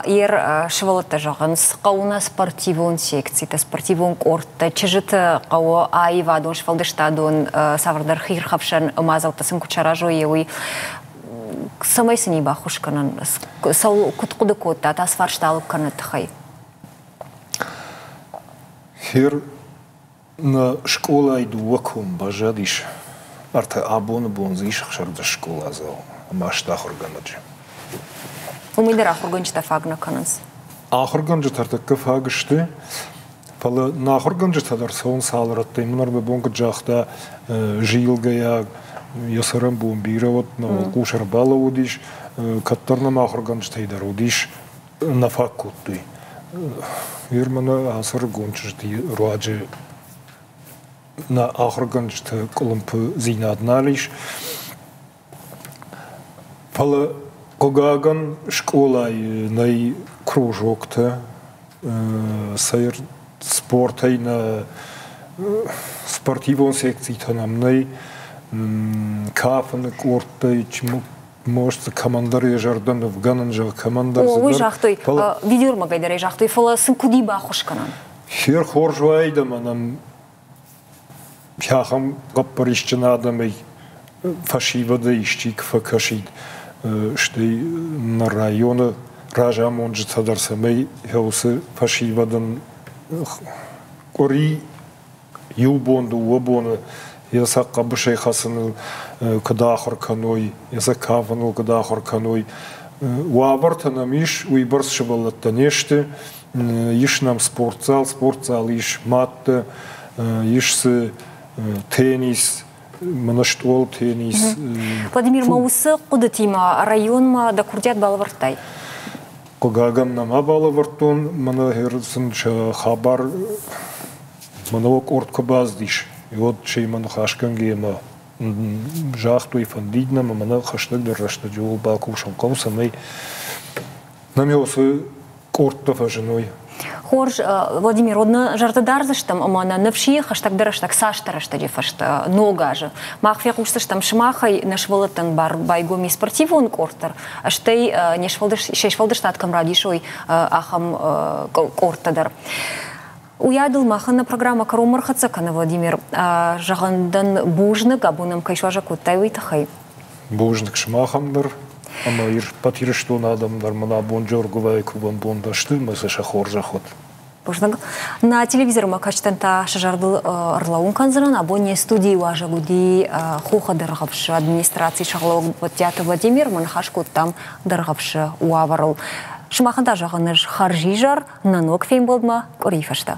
Ер сывӕллӕттӕ зӕгъынц, хъӕуы нӕ спортивон секцитӕ, спортивон къордтӕ, чызджыты хъӕуы аивадон, сфӕлдыстадон цавӕрдӕр хиирхӕфсӕн мадзӕлттӕ сын куыд саразой, уый. Цӕмӕй сын и баххуыс кӕнын? Цӕуыл куыд хъуыды кодтат ацы фарста алыг кӕныны тыххӕй? Хер Нӕ скъолайы дыууӕ ком баззадис, ӕртӕ абоны бон дзы ис ӕхсӕрдӕс скъоладзау ӕмӕ аст ахуыргӕнӕджы. Уымӕй дӕр ахуыргӕнджытӕ фаг нӕ кӕнынц? Ахуыргӕнджытӕ ӕртӕккӕ фаг сты, фӕлӕ нӕ ахуыргӕнджытӕ дӕр цӕуынц алы рӕттӕй. Мын ӕрбабон куыд загъта, зилгӕйӕ йӕ цӕрӕнбон бирӕ уӕд, нӕ уӕлхъус ӕрбалӕууыдис. Кӕддӕр нӕм ахуыргӕнджытӕй дӕр уыдис нӕ фаг кодтой. Ныр мӕнӕ ацы ӕрыгон чызджыты руаджы нӕ ахуыргӕнджыты къуылымпыдзинад нал ис. Фӕлӕ, хъыгагӕн, скъолайы нӕй кружоктӕ, сӕр спортӕй нӕ спортивон секцитӕ нӕм нӕй, кафыны къордтӕй Может, кӕмӕндӕр йӕ зӕрдӕ нывгӕнӕн, зӕгъ, кӕмӕндӕр О, уый загътой, видеормагӕй дӕр ӕй загътой, фӕлӕ сын куыд и баххуыс кӕнӕн? Хер хорз уаид ӕмӕ нӕм ахӕм хъӕппӕрисджын адӕмӕй фӕсивӕдӕй исчи куы фӕкӕсид, стӕй нӕ районы разамонджытӕ дӕр цӕмӕй уыцы фӕсивӕдӕн къуыри иу бон, дыууӕ боны йӕ сӕ хъӕбысӕй хӕцыныл куыд ахуыр кӕной, йӕ сӕ кафыныл куыд ахуыр кӕной. Уавӕртӕ нӕм ис, уыйбӕрц сывӕллӕттӕ не сты. Ис нӕм спортзал, спортзал ис мадты, ис дзы теннис, мӕнӕ стъол теннис. Владимир, ма уыцы хъуыдытимӕ районмӕ дӕ курдиат балӕвӕрдтай? Хъыгагӕн нӕма балӕвӕрдтон, мӕнӕ сын сӕ хабар мӕнӕ къорд куы бацыдис, уӕд семӕ ныхасгӕнгӕ ӕмӕ загътой, фӕндид нӕм ӕмӕ нӕ хӕстӕгдӕр рӕстӕджы ууыл бакусын хъӕуы, цӕмӕй нӕм уыцы къордтӕ фӕзыной. Хорз, Владимир, уӕд нӕ зӕрдӕ дардзыстӕм ӕмӕ нӕ ныфс и, хӕстӕгдӕр рӕстӕг цасдӕр рӕстӕджы фӕстӕ ног азы мах фехъусдзыстӕм сымахӕй нӕ сывӕллӕттӕн бар байгом и спортивон къорд дӕр, стӕй не се сфӕлдыстад кӕм равдисой, ахӕм къордтӕ дӕр. Уыйадыл махӕн нӕ программӕ кӕронмӕ ӕрхӕццӕ кӕны, Владимир. Зӕгъын дӕн бузныг, абон нӕм кӕй суазӕг кодтай, уый тыххӕй. Бузныг сымахӕн дӕр ӕмӕ ӕппӕт Ирыстоны адӕм дӕр мын абон Джоргуылайы кувӕн бон дӕр сты ӕмӕ сӕ сӕ хорзӕх уӕд. Бузныг. Нӕ телевизормӕ кӕсджытӕн та сӕ зӕрдыл ӕрлӕууын кӕндзынӕн. Абон не студийы уазӕг уыди Хохы Дӕргъӕвсы администрацийы сӕргълӕууӕг Бодтиаты Владимир. Мы ныхас кодтам Дӕргъӕвсы уавӕрыл. Сымахӕн та зӕгъын ӕз хӕрзизӕр, нӕ ног фембӕлдмӕ къуырийы фӕстӕ.